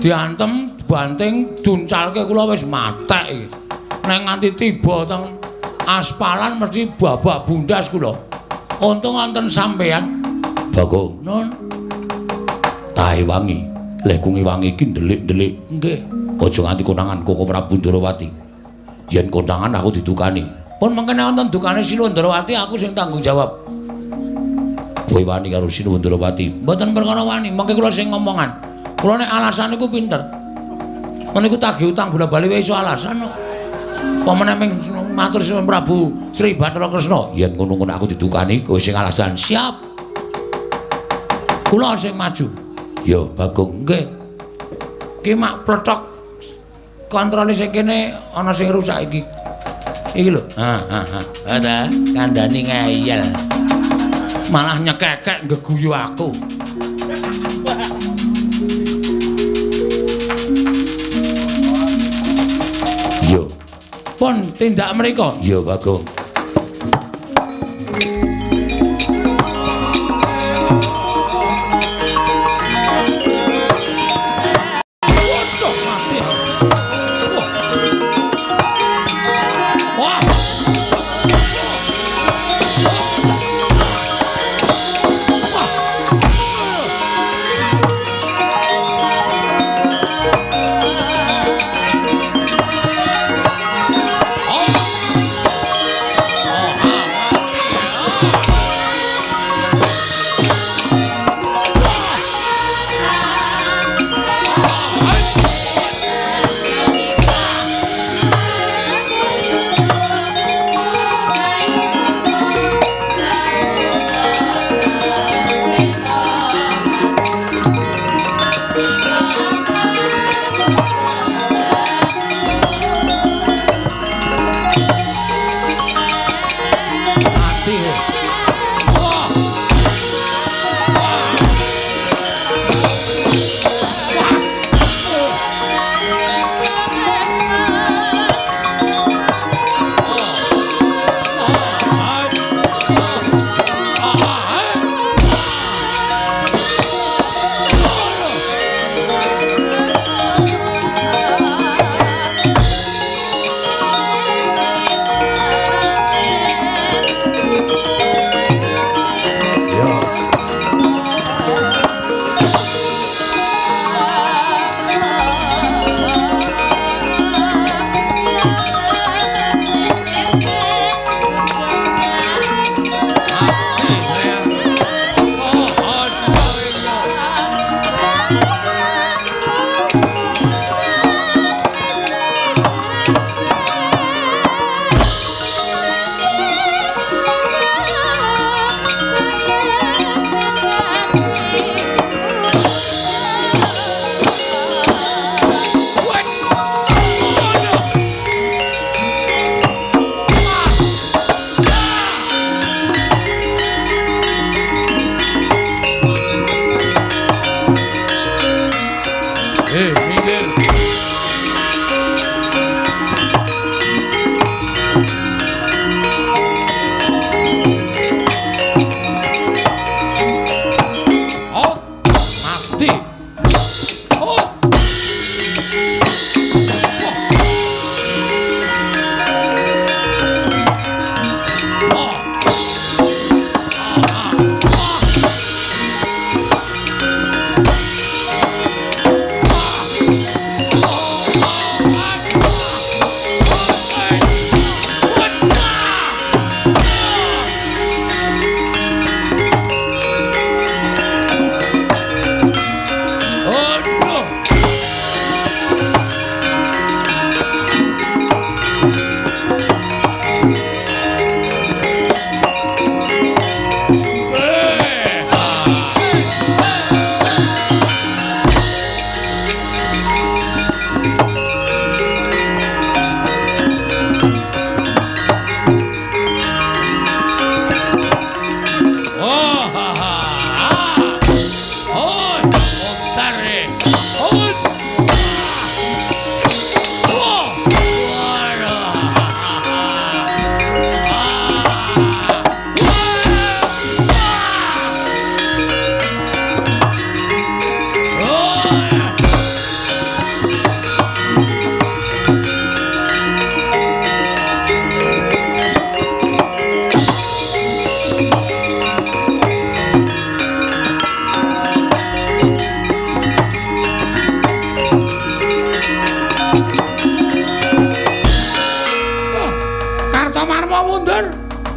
Diantem, banting, duncalke kula wis matek iki. Nek nganti tiba teng aspalan mesti babak bundas kula. Untung wonten sampean. Bagong, nun. Tahe wangi, leh kungi wangi iki ndelik-ndelik. Nggih. Aja nganti konangan Koko Prabu Ndrawati. Yen konangan aku didukani. Pun mengkene wonten dukane Sinuwun Ndrawati aku sing tanggung jawab. Kowe wani karo Sinuwun Ndrawati? Mboten perkara wani, mengke kula sing ngomongan. Kula nek alasan niku pinter. Meniku tagih utang bola-bali wae iso alasan kok. Pamene ming matur Sinuwun Prabu Sri Bathara Kresna, yen ngono-ngono aku didukani kowe sing alasan. Siap. Kula sing maju. Ya Bagong, nggih. Ki mak plethok kontrole sing kene ana sing rusak iki. Iki lho. Ha ha ha. Ha kandhani ngeyel. Malah nyekekek nggeguyu aku. Yo. Pun tindak mriko. Ya Bagong. Waduh, mati. Wah. Wah. Wah.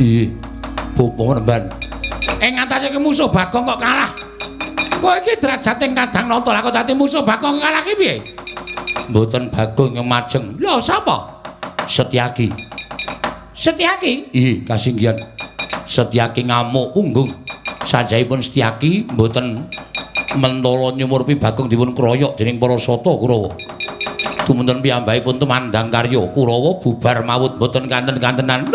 Iya, Bapak Penemban. Ing ngatasé musuh Bagong kok kalah. Kowe iki derajate kadang nata lah kok dadi musuh Bagong kalah ki piye? Mboten Bagong yang majeng. Lho sapa? Setyaki. Setyaki? Iya, kasinggihan. Setyaki ngamuk punggung. Sajahipun Setyaki mboten mentala nyumurpi Bagong dipun kroyok dening para sata Kurawa. Tumunten piyambakipun tumandang karya Kurawa bubar mawut mboten kanten-kantenan.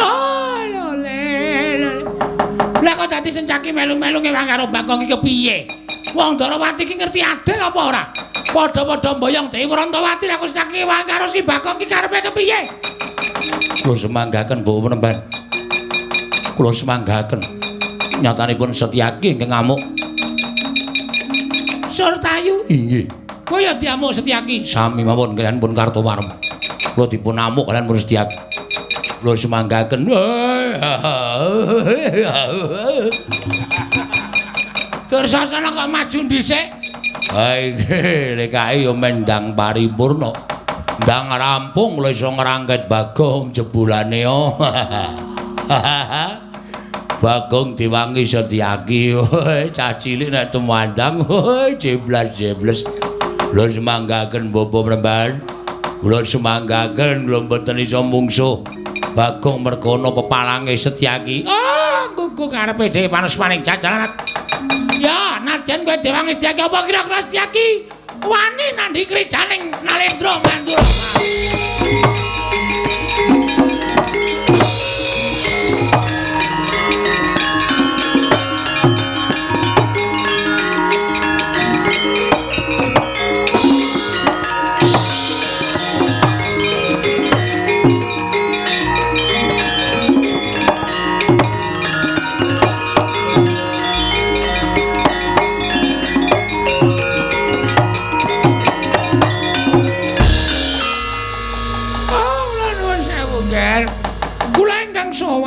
Lah kok dadi Setyaki melu-melu ngewang karo Bagong iki kepiye? Wong Ndorowati iki ngerti adil apa ora? Padha-padha mboyong Dewi Wrantawati lah kok Setyaki ngewang karo si Bagong iki karepe kepiye? Kula semanggaken Bapak Penemban. Kula semanggaken. Nyatanipun Setyaki ingkang ngamuk. Surtayu? Inggih. Kowe ya diamuk Setyaki? Sami mawon kaliyan pun Kartowarma. Kula dipun amuk kaliyan pun Setyaki. Kula semanggaken. Dursasana kok maju dhisik? Ha iki lek kae ya mendang paripurna. Ndang rampung kula iso ngrangket Bagong jebulane. Bagong diwangi Setyaki. Cah cilik nek tumandang jeblas-jebles. Kula semanggaken Bapak Penemban. Kula semanggaken kula mboten iso mungsuh Bagong mergana pepalange Setyaki. Ah, gugu karepe dhewe panusmaning jajaran. Ya, nadyan kowe diwangi Setyaki apa kira-kira Setyaki wani nandhi kridaning Nalendra Mandura.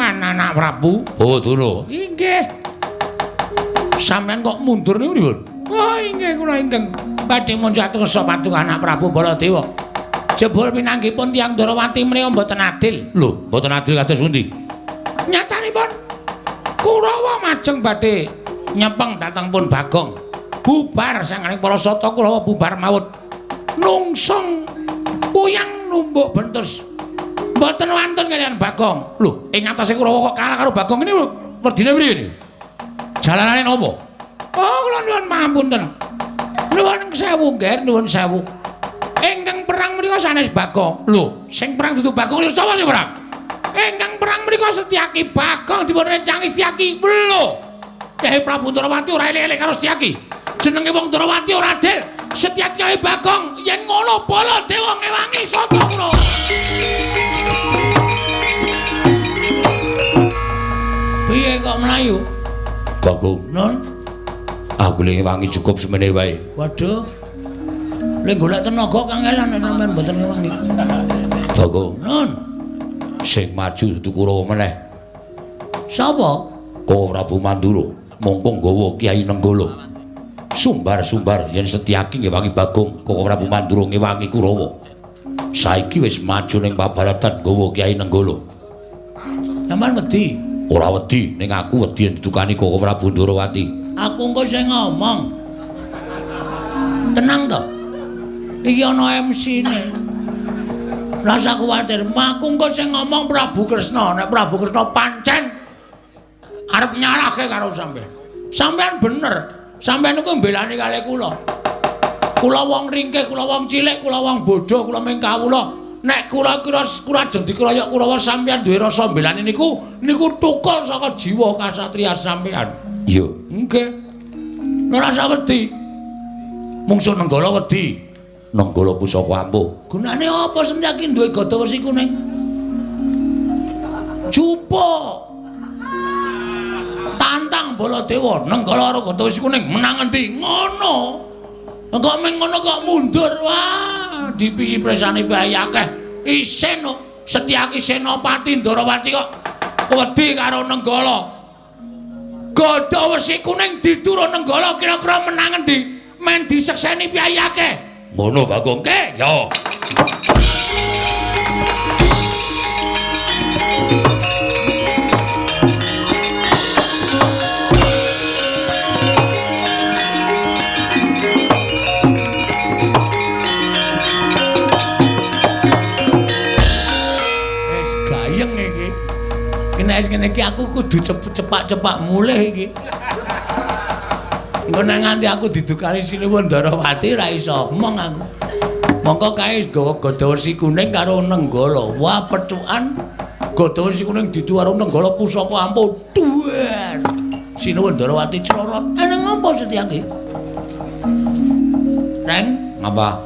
Anak Prabu. Oh, Durna. Inggih. Sampeyan kok mundur niku pripun? Oh, inggih kula ingkang badhe munjat kersa paduka anak Prabu Baladewa. Jebul pinanggihipun tiyang Ndorowati menika mboten adil. Lho, mboten adil kados pundi? Nyatanipun Kurawa majeng badhe nyepeng dhateng pun Bagong. Bubar sanganing para sata Kurawa bubar mawut. Nungsung puyang numbuk bentus. Mboten wantun kaliyan Bagong. Lho, ing atase Kurawa kok kalah karo Bagong ini lho, werdine priye niki? Jalanane napa? Oh, kula nyuwun pangapunten. Nuwun sewu, Ngger, nuwun sewu. Ingkang perang menika sanes Bagong. Lho, sing perang dudu Bagong, lho sapa sing perang? Ingkang perang menika Setyaki. Bagong dipun rencangi Setyaki. Lho, Kyai Prabu Ndorowati ora elek-elek karo Setyaki. Jenenge wong Ndorowati ora adil. Setyaki karo Bagong yen ngono Baladewa ngewangi sata Kurawa. Piye kok mlayu? Bagong, non. Aku le ngewangi cukup semene wae. Waduh. Le golek tenaga kangelan nek sampean mboten ngewangi. Bagong, non. Sing maju dudu Kurawa meneh. Sapa? Kowe Prabu Mandura, mongko nggawa Kyai Nenggala. Sumbar-sumbar yen Setyaki ngewangi Bagong, Kowe Prabu Mandura ngewangi Kurawa. Saiki wis maju ning pabaratan nggawa Kyai Nenggala. Sampeyan wedi? Ora wedi, ning aku wedi yen ditukani Koko Prabu Ndorowati. Aku engko sing ngomong. Tenang to. Iki ana MC-ne. Rasa kuwatir, aku engko sing ngomong Prabu Kresna. Nek Prabu Kresna pancen arep nyalahke karo sampeyan. Sampeyan bener. Sampeyan niku mbelani kalih kula. Kula wong ringkih, kula wong cilik, kula wong bodho, kula ming kawula. Nek kula kira kurajeng dikroyok Kurawa sampeyan duwe rasa mbelani niku niku tukul saka jiwa kasatriya sampeyan. Iya. Nggih. Ora usah wedi. Mungsuh Nenggala wedi. Nenggala pusaka ampuh. Gunane apa Setyaki duwe gada wesi kuning? Jupuk. Tantang Baladewa, Nenggala karo gada wesi kuning menang endi? Ngono. Kok ming ngono kok mundur. Wah. Dipisi presane bae akeh. Isin Setyaki Senopati Ndorowati kok wedi karo Nenggala. Gada wesi kuning diturun Nenggala kira-kira menang endi? Men disekseni piyayi akeh. Ngono Bagong. Ke ya. Ngene iki aku kudu cepak-cepak mulih iki. Engko nek nganti aku didukani Sinuwun Ndarawati ora iso omong aku. Mongko kae nggawa gada wesi kuning karo Nenggala. Wah, pethukan gada wesi kuning didu karo Nenggala pusaka ampuh. Duwer. Sinuwun Ndarawati crorot. Nang apa Setyaki? Reng, ngapa?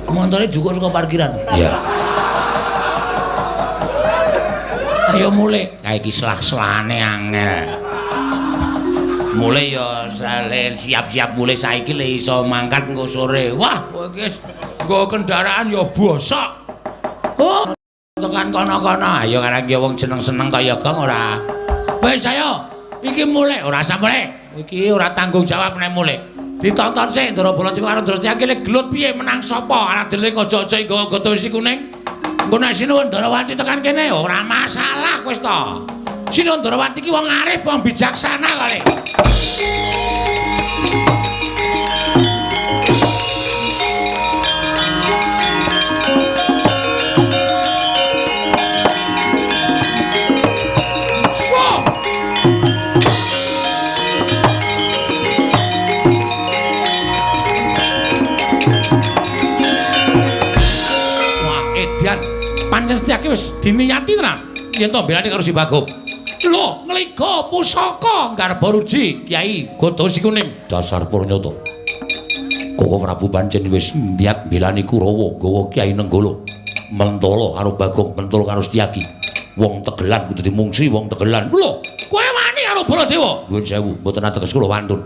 Montore jukuk saka parkiran. Iya. Ayo mulih. Kae iki selah-selahane angel. Mulih ya siap-siap mulih saiki le iso mangkat engko sore. Wah, kowe iki wis nggo kendaraan ya bosok. Oh, tekan kono-kono. Ayo karang ya wong seneng-seneng kaya gong ora. Wis ayo, iki mulih ora usah mulih. Iki ora tanggung jawab nek mulih. Ditonton sik Ndara Baladewa karo Ndara Setyaki le gelut piye menang sapa? Alah dhewe aja-aja nggawa gada wesi kuning. Engko nek Sinuwun Ndarawati tekan kene ora masalah wis to. Sinuwun Ndarawati ki wong arif, wong bijaksana kali. Wah, edan. Pancen Setyaki wis diniyati tenan yen to belani karo si Bagong. Lho, ngliga pusaka nggarba ruji Kyai Gada Wesi Kuning. Dasar purnyata. Koko Prabu pancen wis niat mbelani Kurawa nggawa Kyai Nenggala. Mentala karo Bagong, mentala karo Setyaki. Wong tegelan kudu dimungsi wong tegelan. Lho, kowe wani karo Baladewa? Nuwun sewu, mboten ateges kula wantun.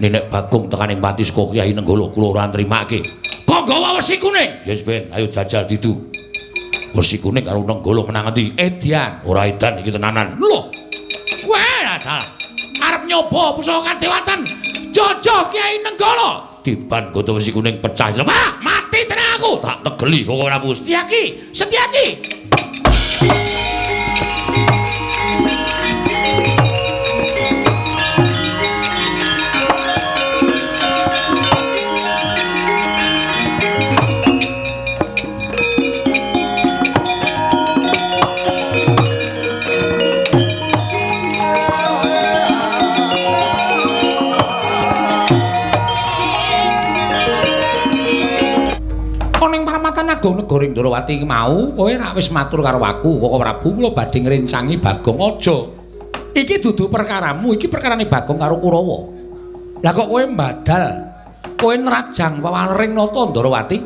Nenek Bagong tekan ing pati saka Kyai Nenggala, kula ora nrimake. Kok nggawa wesi kuning? Yes ben, ayo jajal didu. Wesi kuning karo Nenggala menang endi? Edian. Ora edan iki tenanan. Lho. Wah, dalah. Arep nyoba pusaka kadewatan. Jojo Kyai Nenggala. Diban gada wesi kuning pecah. Wah, mati tenan aku. Tak tegeli kok ora Prabu. Setyaki, Setyaki. Agung negara Ndrawati iki mau kowe rak wis matur karo aku Koko Prabu kula badhe ngrencangi Bagong aja. Iki dudu perkaramu, iki perkarane Bagong karo Kurawa. Lah kok kowe mbadal, kowe nrajang wewalering nata Ndrawati?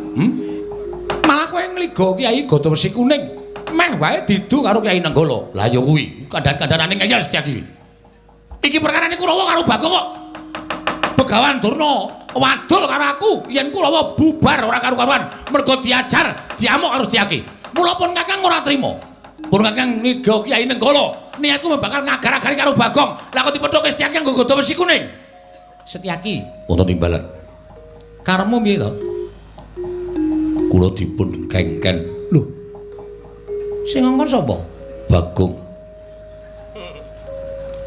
Malah kowe ngliga Kyai Gada Wesi Kuning, meh wae didu karo Kyai Nenggala. Lah ya kuwi, kandhan-kandhanane ngeyel Setyaki. Iki perkarane Kurawa karo Bagong kok. Begawan Durna wadul karo aku yen Kurawa bubar ora karu-karuan mergo diajar diamuk karo Setyaki. Mula pun Kakang ora trima. Pun Kakang ngiga Kyai Nenggala, niatku bakal ngagar-agari karo Bagong. Lah kok dipethuke Setyaki nganggo gada wesi kuning. Setyaki wonten timbalan. Karepmu piye to? Kula dipun kengken. Lho. Sing ngongkon sapa? Bagong.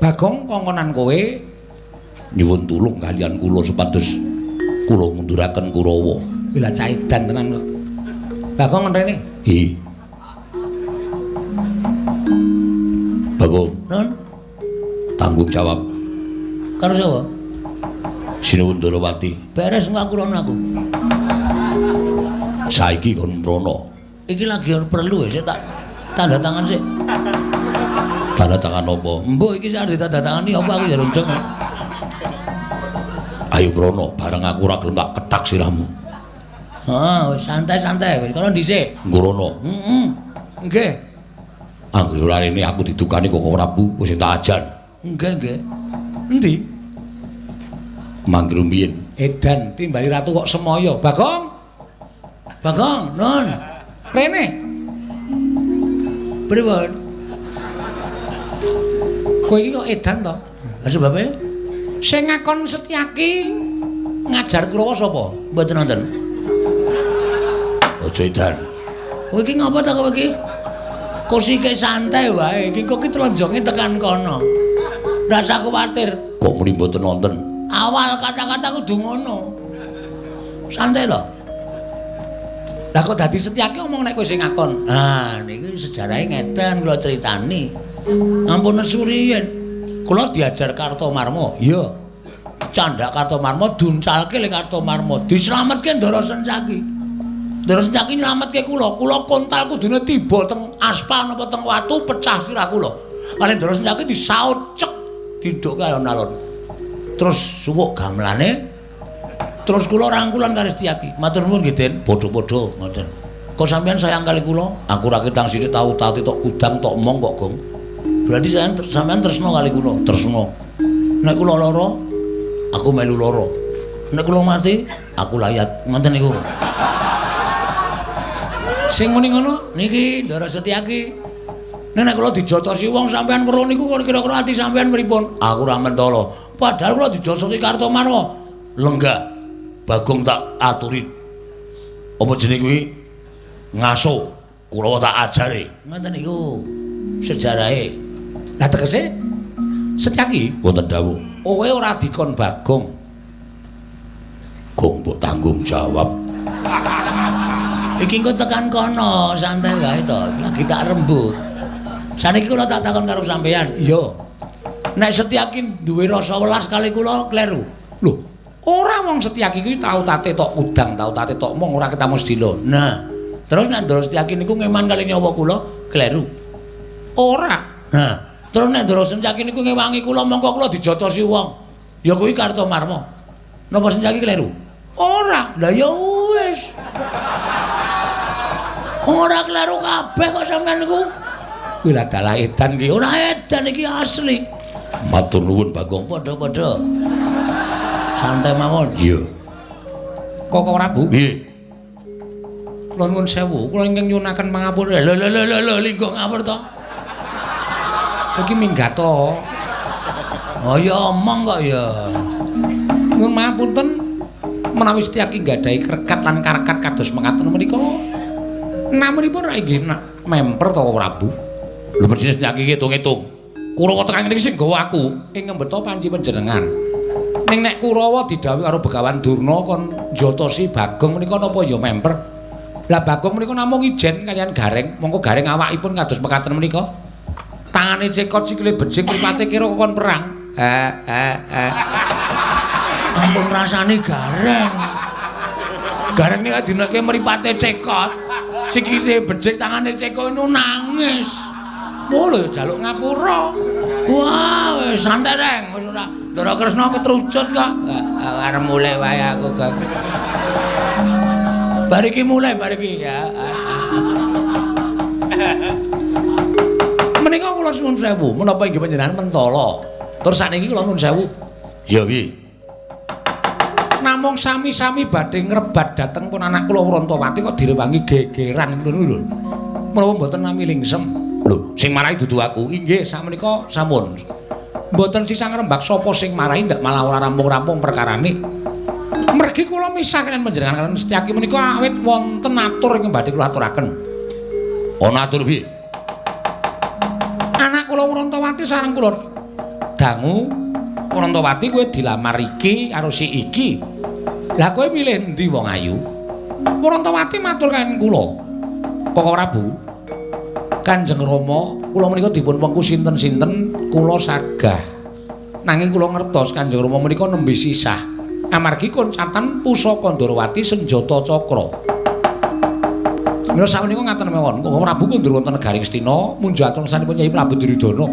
Bagong kongkonan kowe nyuwun tulung kalian kula supados kula ngunduraken Kurawa. Kuwi lah caidan tenan kok. Bagong rene. Hi. Bagong. Nun. Tanggung jawab. Karo sapa? Sinuwun Ndarawati. Beres engko aku rono aku. Saiki kon mrono. Iki lagi ono perlu sik tak tanda tangan sik. Tanda tangan apa? Mbok iki sik arep ditandatangani apa aku ya rundeng. Ayo mrono, bareng aku ora gelem tak kethak sirahmu. Heeh, wis santai-santai wis kono dhisik. Nggrono. Heeh. Nggih. Anggere ora rene aku didukani Koko Prabu wis tak ajar. Nggih, nggih. Endi? Mangke rumiyin. Edan timbali ratu kok semaya. Bagong. Bagong, nun. Rene. Pripun? Kowe iki kok edan to? Lah sebabe? Sing ngakon Setyaki ngajar Kurawa sapa? Mboten nonton. Aja edan. Kowe iki ngapa ta kowe iki? Kosike santai wae, iki kok iki tlenjonge tekan kono. Rasa kuwatir. Kok muni mboten nonton? Awal kata-kata kudu ngono. Santai lho. Lah kok dadi Setyaki omong nek kowe sing ngakon. Ah niki sejarahe ngeten kula critani. Ampun nesu riyen. Kula diajar Kartomarma. Iya. Candhak Kartomarma duncalke le Kartomarma, dislametke Ndara Sencaki. Ndara Sencaki nylametke kula. Kula kontal kudune tiba teng aspal napa teng watu pecah sirah kula. Kali Ndara Sencaki disaut cek didhukke alon-alon. Terus suwuk gamelane. Terus kula rangkulan karo Setyaki. Matur nuwun nggih, Den. Padha-padha ngoten. Kok sampeyan sayang kali kula? Aku ra ketang sithik tau tati tok kudang tok mong kok, Gong. Berarti sampeyan tresna kali kula. Tresna. Nek kula lara, aku melu lara. Nek kula mati, aku layat. Ngoten niku. Sing muni ngono niki Ndara Setyaki. Nek kula dijotosi wong sampeyan weruh niku kira-kira ati sampeyan pripun? Aku ora mentala. Padahal kula dijotosi Kartomarma. Lenggah. Bagong tak aturi. Apa jenenge kuwi? Ngaso. Kurawa tak ajare. Ngoten niku sejarahe. Lah tegese Setyaki wonten dawuh. Kowe ora dikon Bagong. Gong mbok tanggung jawab. Iki engko tekan kono, santai wae to. Lagi tak rembug. Saniki kula tak takon karo sampeyan. Iya. Nek Setyaki duwe rasa welas kali kula kleru. Lho, ora wong Setyaki kuwi tau tate tok udang, tau tate tok mong ora ketemu sedilo. Nah, terus nek Ndara Setyaki niku ngeman kali nyawa kula kleru. Ora. Nah, terus nek Ndara Setyaki niku ngewangi kula mongko kula dijotosi wong. Ya kuwi Kartomarma. Napa Setyaki kleru? Ora. Lah ya wis. Ora kleru kabeh kok sampean niku. Kuwi lah dalah edan iki. Ora edan iki asli. Matur nuwun Bagong. Padha-padha. Santai mawon. Iya. Koko Prabu? Nggih. Kula nuwun sewu, kula ingkang nyuwunaken pangapura. Lho lho lho lho, linggo ngawur to. Iki minggat to. Oh ya omong kok ya. Nuwun mapunten menawi Setyaki nggadahi krekat lan karekat kados mekaten menika. Namunipun ra inggih memper to Prabu. Lho mestine Setyaki ngitung-ngitung. Kurawa tekan ngene iki sing gawa aku ing ngembeta panci panjenengan. Ning nek Kurawa didhawuhi karo Begawan Durna kon njotosi Bagong menika napa ya memper. Lah Bagong menika namung ijen kaliyan Gareng, mongko Gareng awakipun kados mekaten menika. Tangane cekot sikile becik mripate kira kon perang. Ampun rasane Gareng. Gareng nika dineke mripate cekot. Sikile becik tangane cekot niku nangis. Oh lho jaluk ngapura. Wah, wis santai reng, wis ora. Ndara Kresna ketrucut kok. Arep mulih wae aku, Gong. Bar iki mulih, bar iki ya. Menika kula suwun sewu, menapa inggih panjenengan mentala. Terus sakniki kula nuwun sewu. Ya piye? Namung sami-sami badhe ngrebat dhateng pun anak kula Wrantawati kok direwangi gegeran ngono lho. Menapa mboten nami lingsem? Lho, sing marahi dudu aku. Inggih, sakmenika sampun. Mboten sisah ngrembak sapa sing marahi ndak malah ora rampung-rampung perkarane. Mergi kula misah kaliyan panjenengan kaliyan Setyaki menika awit wonten atur ingkang badhe kula aturaken. Ana atur piye? Anak kula Wrantawati sareng kula dangu Wrantawati kowe dilamar iki karo si iki. Lah kowe milih endi wong ayu? Wrantawati matur kaliyan kula. Koko Prabu, Kanjeng Rama, kula menika dipun wengku sinten-sinten kula sagah. Nanging kula ngertos Kanjeng Rama menika nembe sisah. Amargi koncatan pusaka Ndorowati senjata cakra. Mila sakmenika ngaten mawon, Koko Prabu kundur wonten negari Ngastina munjaton sanipun Kyai Prabu Duryudana.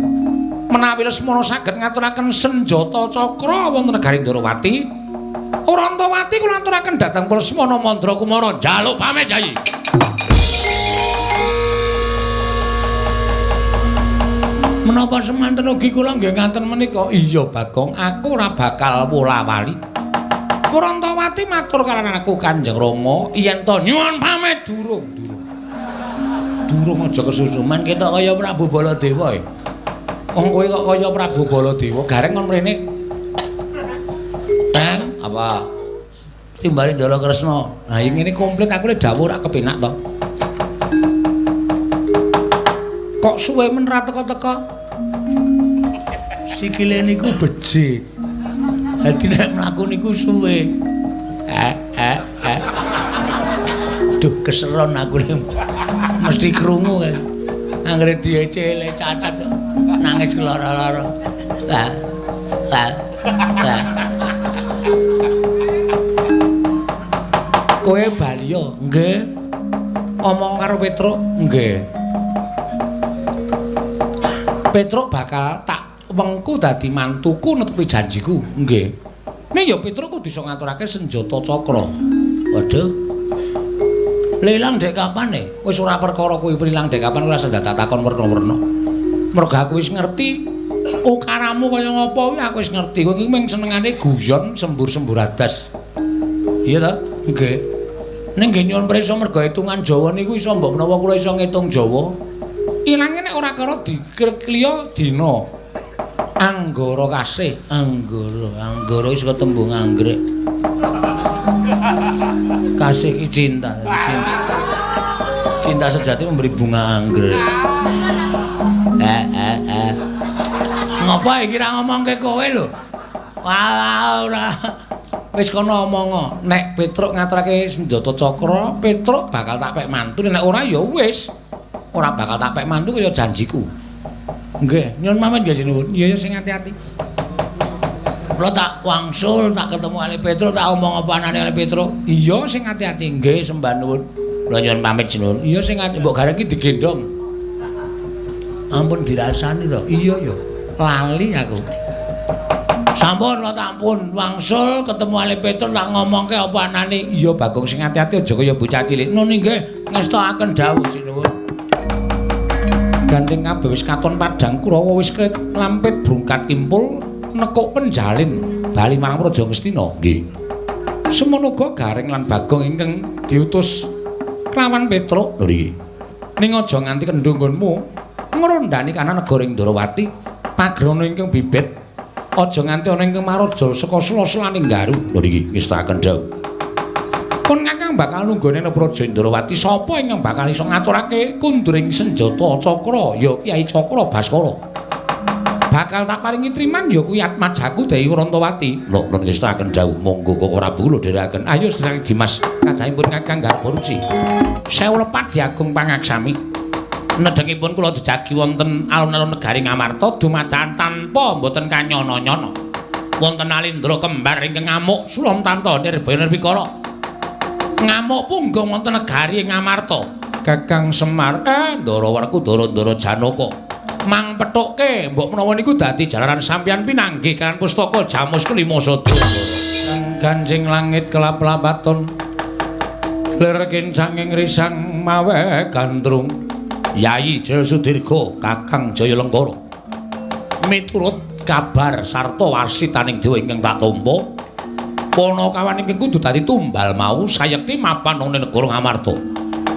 Menawi Lesmana saged ngaturaken senjata cakra wonten negari Ndorowati, Wrantawati kula aturaken dhateng Lesmana Mandra Kumara njaluk pamit Kyai. Menapa semanten ugi kula nggih ngaten menika? Iya Bagong, aku ora bakal wola-wali. Wrantawati matur kaliyan aku Kanjeng Rama yen to nyuwun pamit durung durung. Durung aja kesusu men ketok kaya Prabu Baladewa e. Wong kowe kok kaya Prabu Baladewa, gareng kon mrene. Teng apa? Timbali Ndara Kresna. Nah ngene komplit aku le dawuh ora kepenak to. Kok suwe men ra teka-teka? Sikile niku becik. Dadi nek mlaku niku suwe. Duh, keseron aku mesti krungu kae. Anggere diece cacat nangis keloro-loro. Lah. Lah. Lah. Kowe bali yo? Nggih. Omong karo Petruk? Nggih. Petruk bakal tak wengku dadi mantuku netepi janjiku. Nggih. Ning ya Petruk kudu iso ngaturake senjata cakra. Waduh. Lilang dek kapan e? Wis ora perkara kuwi ilang dek kapan ora usah takon werna-werna. Mergo aku wis ngerti ukaramu kaya ngapa kuwi aku wis ngerti. Kowe iki mung senengane guyon sembur-sembur adas. Iya ta? Nggih. Ning nggih nyuwun prisa mergo hitungan Jawa niku iso mbok menawa kula iso ngitung Jawa. Ilange nek ora karo dikliya dina. Anggara kasih, anggara, anggara wis ketembung anggrek. Kasih ki cinta, cinta. Cinta sejati memberi bunga anggrek. Ngopo iki ra ngomongke kowe lho? Wah, ora. Wis kono omong, nek Petruk ngaturake senjata cakra, Petruk bakal tak pek mantu, nek ora ya wis. Ora bakal tak pek mantu kaya janjiku. Nggih, nyuwun pamit nggih sinuwun. Iya ya sing ati-ati. Kula tak wangsul, tak ketemu Ali Petruk, tak omong apa anane Ali Petruk. Iya sing ati-ati. Nggih, sembah nuwun. Kula nyuwun pamit sinuwun. Iya sing ati mbok gareng iki digendhong. Ampun dirasani to. Iya ya. Lali aku. Sampun kula tampun wangsul ketemu Ali Petruk tak ngomongke apa anane. Iya Bagong sing ati-ati aja kaya bocah cilik. Nun nggih ngestokaken dawuh sinuwun. Gandeng kabeh wis katon padhang Kurawa wis krit lampit brungkat kimpul nekuk penjalin bali marang Praja Ngastina. Nggih. Semono uga Gareng lan Bagong ingkang diutus kelawan Petruk. Lho iki. Ning aja nganti kendho nggonmu ngrondani kana negara Indrawati pagrana ingkang bibit aja nganti ana ingkang maraja saka sela-selaning garu. Lho iki ngestakaken dawuh. Pun kakang bakal nunggone nang Praja Indrawati sapa ingkang bakal iso ngaturake kunduring senjata cakra ya Kyai Cakra Baskara. Bakal tak paringi triman ya kuwi atmajaku Dewi Wrantawati. Lho nun ngestakaken dawuh monggo Koko Prabu kula dherekaken. Ayo sedherek Dimas kadhangipun kakang garba ruci. Sewu lepat diagung pangaksami. Nedhengipun kula jejagi wonten alun-alun negari Ngamarta dumadakan tanpa mboten kanyono-nyono. Wonten Alindra kembar ingkang ngamuk Sulamtanta Nirbaya Nirwikara. Ngamuk punggung wonten negari Ngamarta. Kakang Semar, Ndara Werkudara Ndara Janaka. Mang pethukke mbok menawa niku dadi jalaran sampeyan pinanggih kan pustaka Jamus kelima sada. Ganjing langit kelap-lapaton. Lir kincanging risang mawe gandrung. Yayi Jaya Sudirga, Kakang Jaya Lengkara. Miturut kabar sarta warsitaning dewa ingkang tak tampa, Panakawan ingkang kudu dadi tumbal mau sayekti mapan ana negara Ngamarta.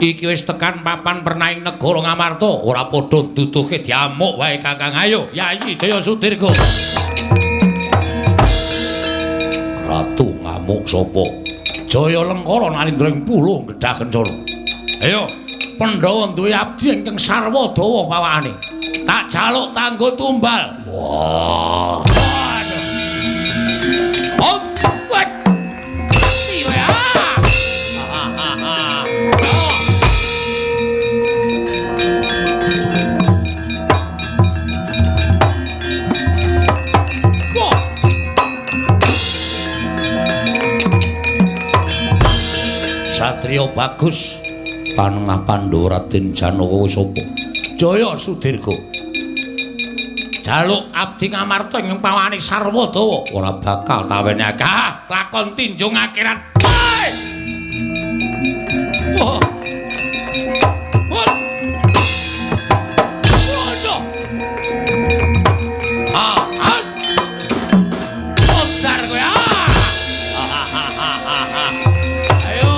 Iki wis tekan papan pernaing negara Ngamarta, ora padha nduduhke diamuk wae Kakang. Ayo, Yayi Jaya Sudirga. Ratu ngamuk sapa? Jaya Lengkara nalindra ing puluh gedhah kencana. Ayo, Pandhawa duwe abdi ingkang sarwa dawa pawakane. Tak jaluk tanggo tumbal. Wah. Oh. Satria bagus panengah Pandhawa Raden Janaka wis sapa? Jaya Sudirga. Jaluk abdi Ngamarta ing pawane sarwa dawa ora bakal tawenake. Ah, lakon tinjung akhirat. Wah. Wah. Waduh. Ah, ah. Modar kowe ah. Ayo.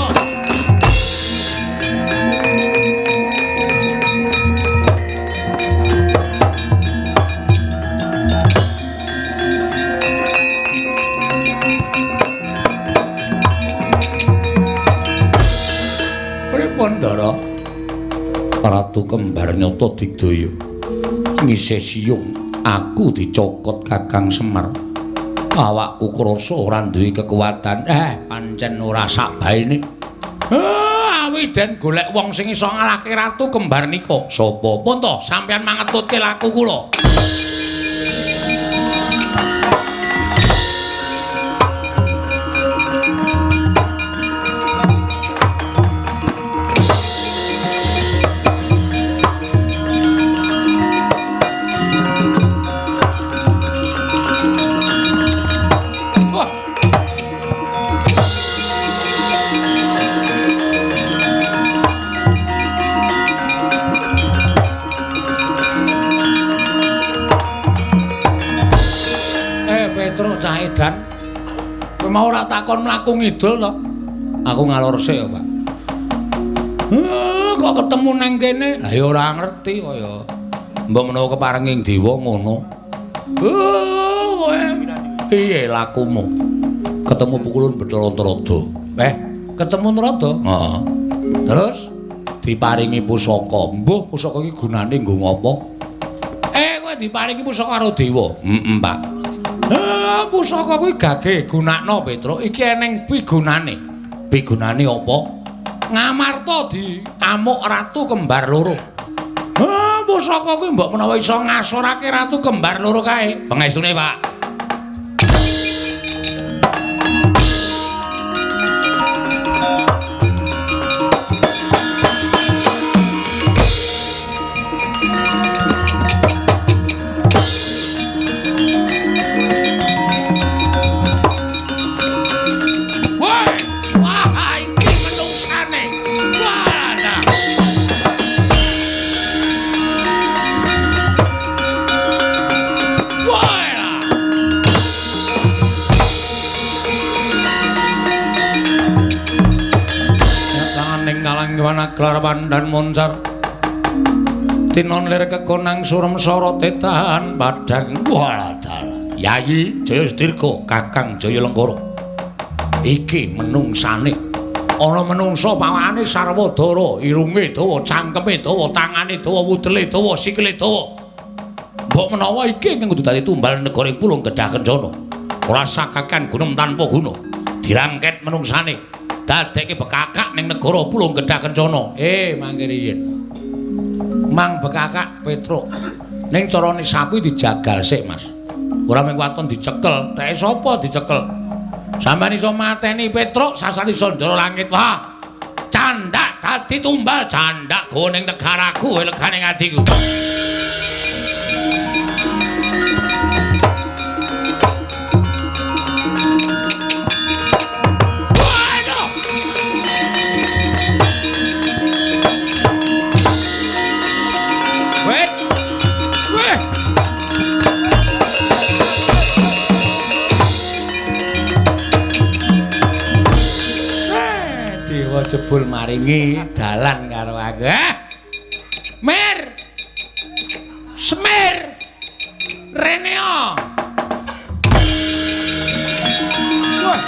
Pripun, Ndara? Ratu kembar nyata digdaya. Ngisih siyung aku dicokot Kakang Semar. Awakku krasa ora duwe kekuatan. Pancen ora sak baene. Aku iden golek wong sing iso ngalahke Ratu Kembar nika. Sapa? Pun to, sampeyan mangetutke laku kula. Petruk cah edan. Kowe mau ora takon mlaku ngidul to? Aku ngalor sik ya, Pak. Kok ketemu nang kene? Lah ya ora ngerti kaya. Mbok menawa keparenging dewa ngono. Kowe piye lakumu? Ketemu pukulun Bathara Narada. Ketemu Narada? Heeh. Terus diparingi pusaka. Mbuh pusaka iki gunane nggo ngopo? Kowe diparingi pusaka karo dewa. Heeh, Pak. Pusaka kuwi gage gunakno Petruk. Iki eneng pigunane. Pigunane apa? Ngamarta diamuk Ratu Kembar Loro. Pusaka kuwi mbok menawa iso ngasorake Ratu Kembar Loro kae. Pengestune, Pak. Gelar pandan moncar tinon lir kekonang surem sorote tahan padang. Walah dalah. Yayi Jaya Sudirga, Kakang Jaya Lengkara, iki menungsane. Ana menungsa pawakane sarwa dara, irunge dawa, cangkeme dawa, tangane dawa, wudele dawa, sikile dawa. Mbok menawa iki ingkang kudu dadi tumbal negara ing Pulung Gedhah Kencana. Ora sakakan gunung tanpa guna. Dirangket menungsane, dadekke bekakak ning negara Pulung Gedhah Kencana. Mangke riyin. Mang bekakak Petruk. Ning carane sapi dijagal sik, Mas. Ora mung waton dicekel. Teke sapa dicekel? Sampeyan iso mateni Petruk sasar iso ndara langit. Wah. Candak dadi tumbal, candak go ning negaraku, legane atiku. Jebul maringi dalan karo aku. Mer. Semir. Reneo. Wah.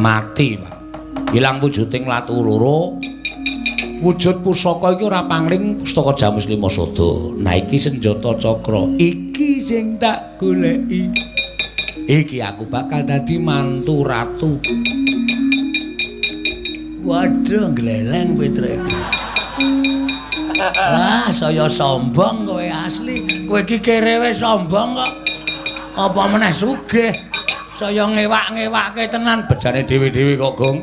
Mati, Pak. Ilang wujuding Ratu Loro. Wujud pusaka iki ora pangling pustaka Jamus Lima Sada. Nah iki senjata cakra. Iki sing tak goleki. Iki aku bakal dadi mantu ratu. Waduh, gleleng Petruk iki. Wah, saya sombong kowe asli. Kowe iki kerewe sombong kok. Apa meneh sugih? Saya ngewak-ngewake tenan bejane dhewe-dhewe kok, Gong.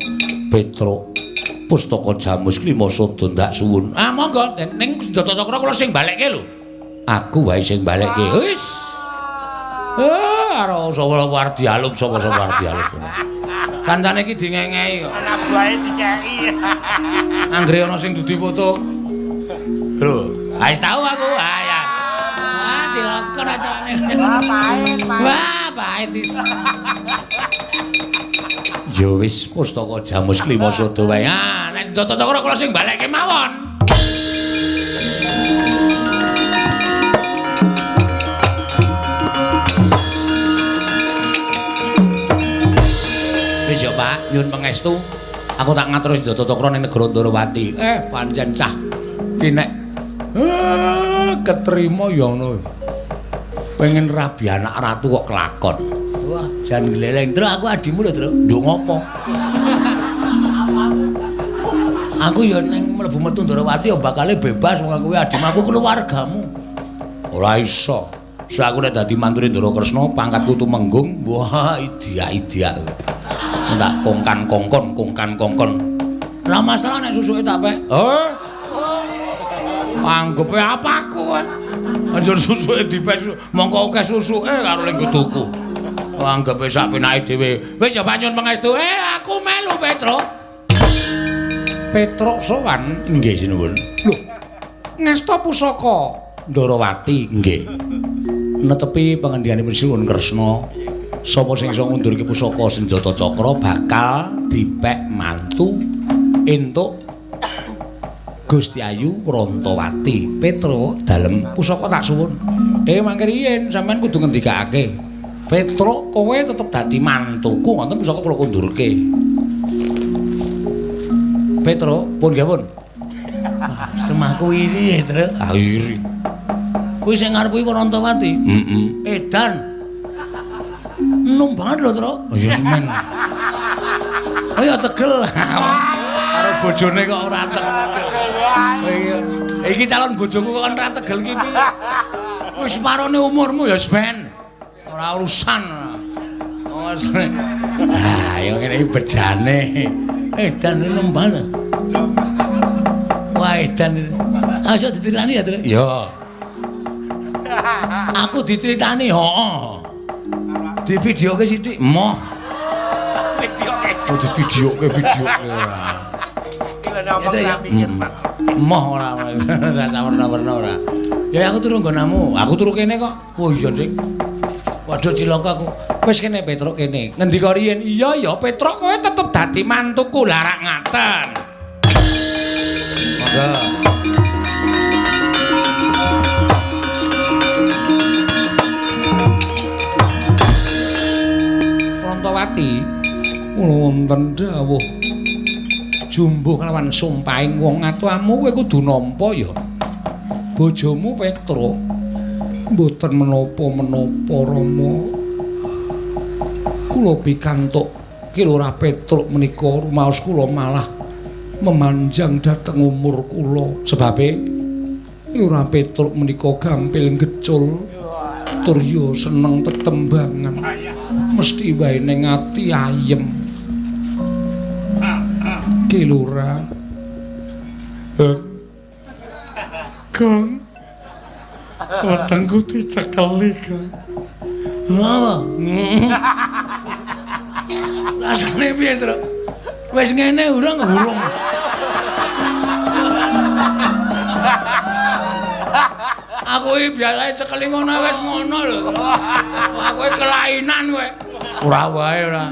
Petruk, pustaka Jamus Lima Sada ndak suwun. Ah, monggo ning senjata cakra kula sing balekke lho. Aku wae sing balekke. Wis. Karo sapa arep dialup, sapa-sapa arep dialup. Kancane iki dingengehi kok. Anak buahe dikeki. Anggere ana sing dudu foto. Lho, wis tau aku. Ah ya. Wah, cilaka acarane. Wah, pahit, pahit. Wah, pahit is. Ya wis pustaka Jamus Lima Sada wae. Ah, nek senjata cakra kula sing balekke mawon. Nyuwun pangestu, aku tak ngatur senjata cakra ning negara Ndorowati. Pancen cah ki nek ketrima ya ngono. Pengen rabi anak ratu kok kelakon. Wah, jan gleleng. Truk aku adimu lho, Truk. Nduk ngopo? Aku ya ning mlebu metu Ndorowati ya bakale bebas wong aku kuwi adimu, aku keluargamu. Ora iso. So aku nek dadi mantune Ndara Kresna pangkatku tumenggung. Wah, idia-idia. Tak kongkan-kongkon, kongkan-kongkon. Ora masalah nek susuke tak pek. Oh. Anggepe apa aku kowe? Anjur susuke dipek, mongko akeh susuke karo ning tuku. Anggepe sak penake dhewe. Wis ya panyun pangestu. Aku melu Petruk. Petruk sowan nggih sinuwun. Lho, ngesta pusaka Ndorowati nggih. Netepi pangendikaipun Sinuwun Kresna, sapa sing iso ngundurke pusaka senjata cakra bakal dipek mantu entuk Gusti Ayu Rantawati. Petruk dalem pusaka tak suwun. Mangke riyen sampean kudu ngendikake. Petruk kowe tetep dadi mantuku ngoten pusaka kula kundurke. Petruk pun nggih pun. Semahku iri ya, Truk. Ah iri. Kuwi sing ngarep kuwi Rantawati. Heeh. Edan. Enom banget lho, Truk. Ya semen. Oh ya tegel. Karo bojone kok ora tegel. Iki calon bojoku kok ora tegel iki piye? Wis parone umurmu ya semen. Ora urusan. Oh, ah, ya ngene iki bejane. Edan enom banget. Wah, edan. Ah, iso dicritani ya, Truk? Iya. Aku diceritani, heeh. Di videoke sithik, moh. Videoke. Oh, di videoke, videoke ora. Moh ora ora sawerna-werna ora. Ya aku turu nggonamu. Aku turu kene kok. Oh iya, Dik. Waduh cilaka aku. Wis kene Petruk kene. Ngendika riyen? Iya ya Petruk kowe tetep dadi mantuku. Lah rak ngaten. Monggo. Rantawati kula wonten dawuh jumbuh kelawan sumpahing wong atuamu kowe kudu nampa ya. Bojomu Petruk mboten menapa-menapa Rama. Kula pikantuk Ki Lurah Petruk menika rumaos kula malah memanjang dhateng umur kula. Sebabe Lurah Petruk menika gampil ngecul tur ya seneng tetembangan. Mesti wae ning ati ayem. Ki Lurah. Gong. Wetengku dicekeli, Gong. Apa? Rasane piye, Truk? Wis ngene urung urung. Aku iki biasane cekeli ngono wis ngono lho. Aku iki kelainan kowe. Ora wae ora.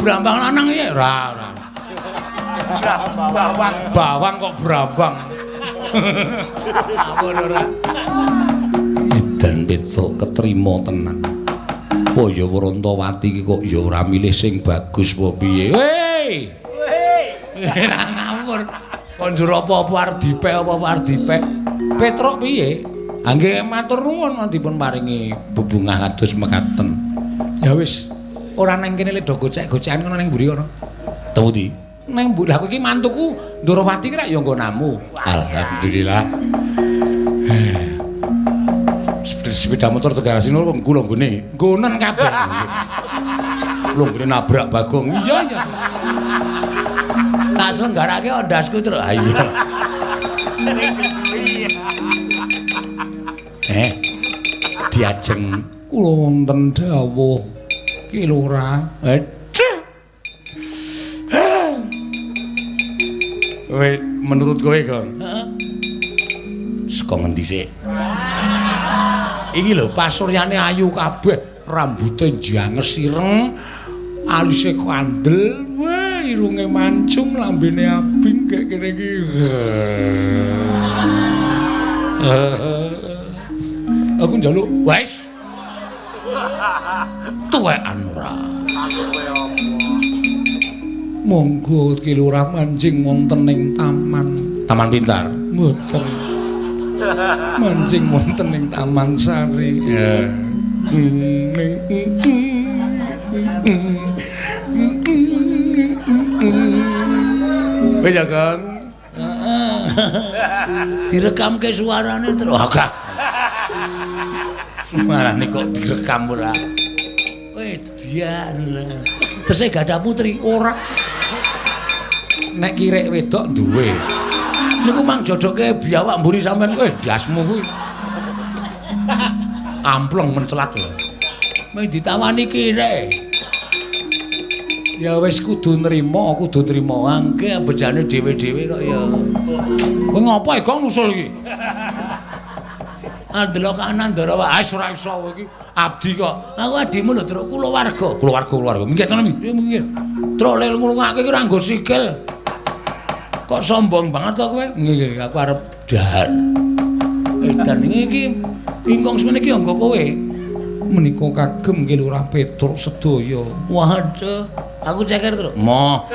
Brambang lanang iki ora ora. Bawang. Bawang kok brambang. Aku ora. Edan Petruk ketrima tenan. Oh ya Rantawati iki kok ya ora milih sing bagus apa piye. Hei. Ora ngawur. Kon njur apa-apa arep dipek apa-apa arep dipek. Petruk piye? Ha nggih matur nuwun dipun paringi bebungah kados mekaten. Ya wis, ora nang kene le do gocek-gocekan kono ning mburi kono. Temu di. Nang mburi. Lah iki mantuku Ndorowati ki rak ya nggonamu. Alhamdulillah. Sepeda motor tegarasi lho kula nggone. Nggonen kabeh. Lho nggone nabrak Bagong. Iya iya. Tak selenggarake ondasku terus. Ha iya. Diajeng kula wonten dawuh Ki Lurah. Aduh. Kowe menurut kowe, Gong? Heeh. Saka ngendi sik? Iki lho pasuryane ayu kabeh, rambute njanges ireng, alise kandel, wah irunge mancung, lambene abing kek kene iki. Aku njaluk wis. Tuwekan ora. Monggo Ki Lurah manjing wonten ing taman. Taman Pintar. Mboten. Manjing wonten ing Taman Sari. Ya. Wis ya, Kang. Direkamke suarane terus. Agak. Suarane kok direkam ora. Wedian. Tesih gadah putri ora. Nek kirek wedok duwe. Niku mang jodoke biawak mburi sampean kowe ndasmu kuwi. Ampleng mencelat lho. Mung ditawani kirek. Ya wis kudu nrima, kudu nrima. Angke bejane dhewe-dhewe kok ya. Kowe ngopo e Gong nusul iki? Andelok kanan ndara wae. Ah ora iso kowe iki abdi kok. Aku adimu lho, Truk, kulawarga. Kulawarga, kulawarga. Minggir to, minggir. Truk lel ngulungake iki ora nggo sikil. Kok sombong banget to kowe? Nggih, aku arep dahar. Edan iki ingkung semene iki anggo kowe. Menika kagem Ki Lurah Petruk sedaya. Waduh, aku ceker, Truk. Moh.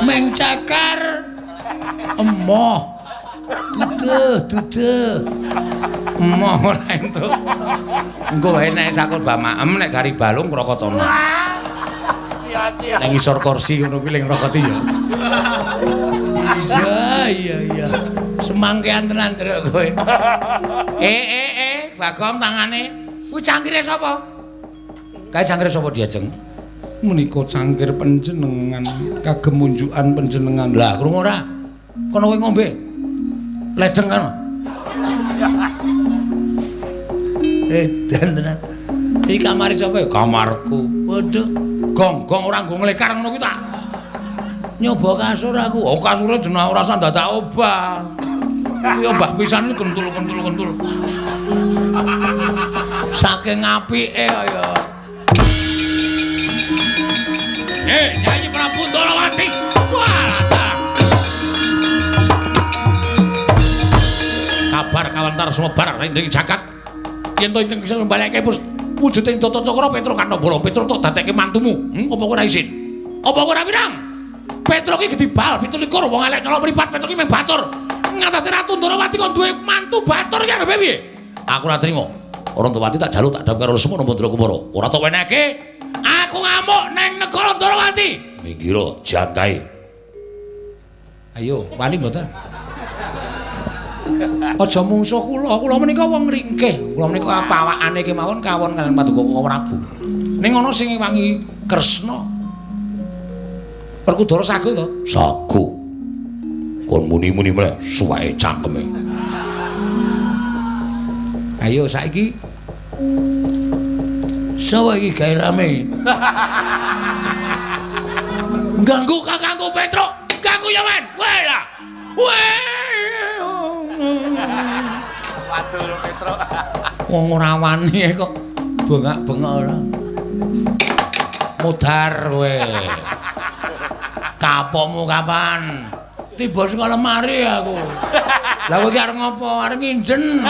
Meng ceker. Emoh. Duduh, duduh. Emoh ora entuk. Engko wae nek sakur bamaem nek gari balung krokotono. Sia-sia. Nang ngisor kursi ngono kuwi ling rokoti ya. Iya, iya, iya. Semangkean tenan Truk kowe. Bagong tangane. Kuwi cangkire sapa? Kae cangkire sapa diajeng? Menika cangkir panjenengan, kagem munjukan panjenengan. Lah, krungu ora? Kono kowe ngombe. Ledeng kan. Edan tenan. Iki kamare sapa ya? Kamarku. Waduh, gong-gong ora nggo nglekar ngono kuwi tak. Nyoba kasur aku. Oh, kasure jeneng ora usah dadak obah. Kuwi obah pisan kentul-kentul-kentul. Saking apike kaya. Nyanyi Prabu Ndorowati. Walah. Kabar kawentar sumebar ing jagat. Yen to ingkang bisa mbalekke wujuding Tata Cakra Petruk Kanabala, Petruk tok dadekke mantumu. Apa kowe ora isin? Apa kowe ora wirang? Petruk iki gedhi bal 27 wong elek nyolok mripat, Petruk iki mung batur. Ngatasi Ratu Ndorowati kon duwe mantu batur iki arepe piye? Aku ora trima. Ndorowati tak jaluk tak dhawuh karo Lesmana Mandra Kumara. Ora tok wenehke. Aku ngamuk neng negara Ndorowati. Minggiro jangkae. Ayo, wani mboten? Aja mungsuh kula, kula menika wong ringkih. Kula menika pawakane kemawon kawon kaliyan Paduka Koko Prabu. Ning ana sing ngewangi Kresna. Werkudara sago to? Sago. Kon muni-muni meneh suweke cangkeme. Ayo saiki. Sawa iki gawe rame. Ganggu kakangku Petruk, ganggu ya men. Weh lah. Weh. Waduh Petruk. Wong ora wani kok bengak-bengok ora. Mudhar kowe. Kapokmu kapan? Tiba saka lemari aku. Lah kowe iki arep ngopo? Arep nginjen.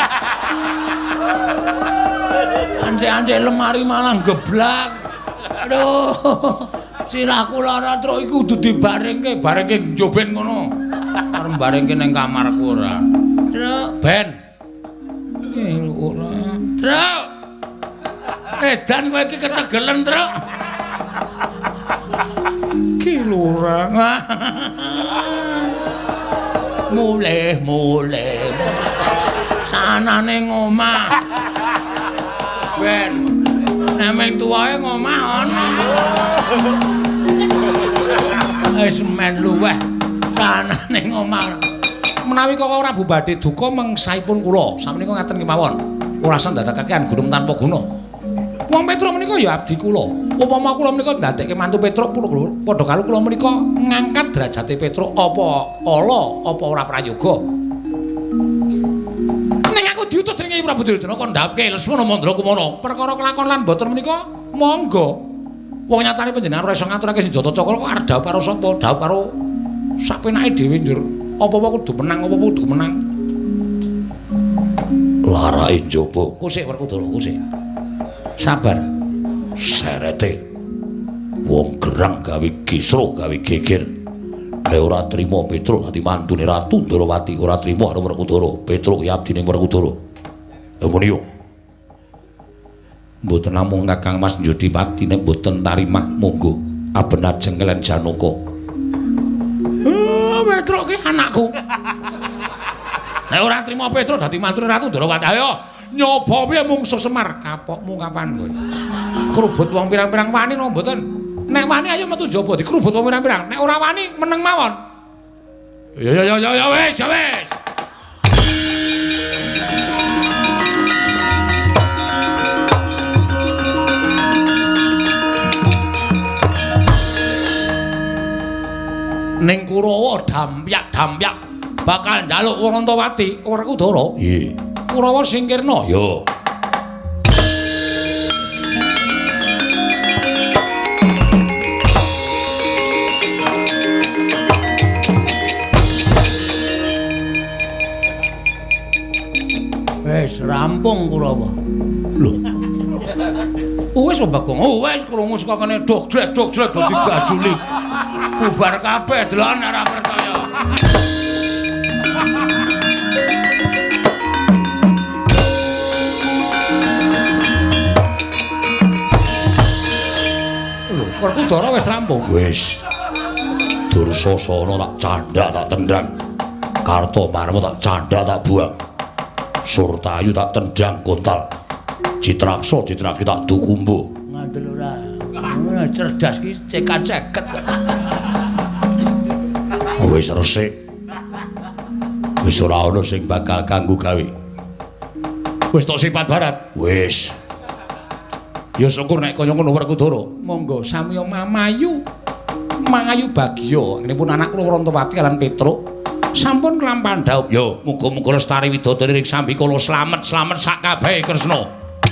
Ancek-ancek lemari malah geblak. Aduh. Sirahku lara truk iku kudu dibarengke, barengke njoben ngono. Arep barengke ning kamarku ora. Truk, ben. Ora. Truk. Edan kowe iki ketegelen, Truk. Ki Lurah. Mulih, mulih. Sanane ngomah. Ben. Nek meng tuwae ngomah ana. Wis men luweh. Sanane ngomah. Menawi Koko Prabu badhe duka mengsahipun kula, samenika ngaten kemawon. Ora usah ndadekake gunung tanpa guna. Wong Petruk menika ya abdi kula. Upama kula menika ndadekke mantu Petruk padha karo kula menika ngangkat derajate Petruk apa ala apa ora prayoga. Ning aku diutus dening Prabu Duryudana kon ndhawuhke Lesmana Mandra Kumara. Perkara kelakon lan boten menika monggo. Wong nyatane panjenengan ora iso ngaturake senjata cakra kok arep dhawuh karo sapa? Dhawuh karo sapenake dhewe njur. Apa-apa kudu menang, apa-apa kudu menang. Larae njaba. Kusik Werkudara, kusik. Sabar. Serete. Wong gerang gawe kisruh, gawe geger. Nek ora trima Petruk dadi mantune Ratu Ndorowati, ora trima karo Werkudara. Petruk ki abdine Werkudara. Lha muni yo. Mboten namung Kakang Mas Njodipati nek mboten tarimah monggo aben ajeng kelen Janaka. Petruk ki anakku. Nek ora trima Petruk dadi mantune Ratu Ndorowati, ayo nyoba piye mungsuh Semar? Kapokmu kapan kowe? Krubut wong pirang-pirang wani napa mboten? Nek wani ayo metu njaba dikrubut wong pirang-pirang. Nek ora wani meneng mawon. Ya ya ya ya wis, ya wis. Ning Kurawa dampyak-dampyak bakal njaluk Warantawati Werkudara. Nggih. Kurawa singkirna. Ya. Wis rampung Kurawa. Lho. Wis Bagong. Oh, wis krungu saka kene dok jlek dok jlek dadi gajuli. Bubar kabeh deloken ora percaya. Lho, Werkudara wis rampung. Wis. Dursasana tak candhak tak tendang. Kartomarma tak candhak tak buang. Surtayu tak tendang kontal. Citraksa Citraksi tak dukumbu. Ngandel ora. Ora cerdas ki cekat-ceket. Wis resik. Wis ora ana sing bakal ganggu gawe. Wis tok sifat barat. Wis. Ya syukur nek kaya ngono Werkudara. Monggo samiya mamayu. Mangayu bagya. Nipun anak kula Warantawati lan Petruk sampun kelampahan dhaup. Ya muga-muga lestari widodari ring sambikala slamet-slamet sak kabehe Kresna.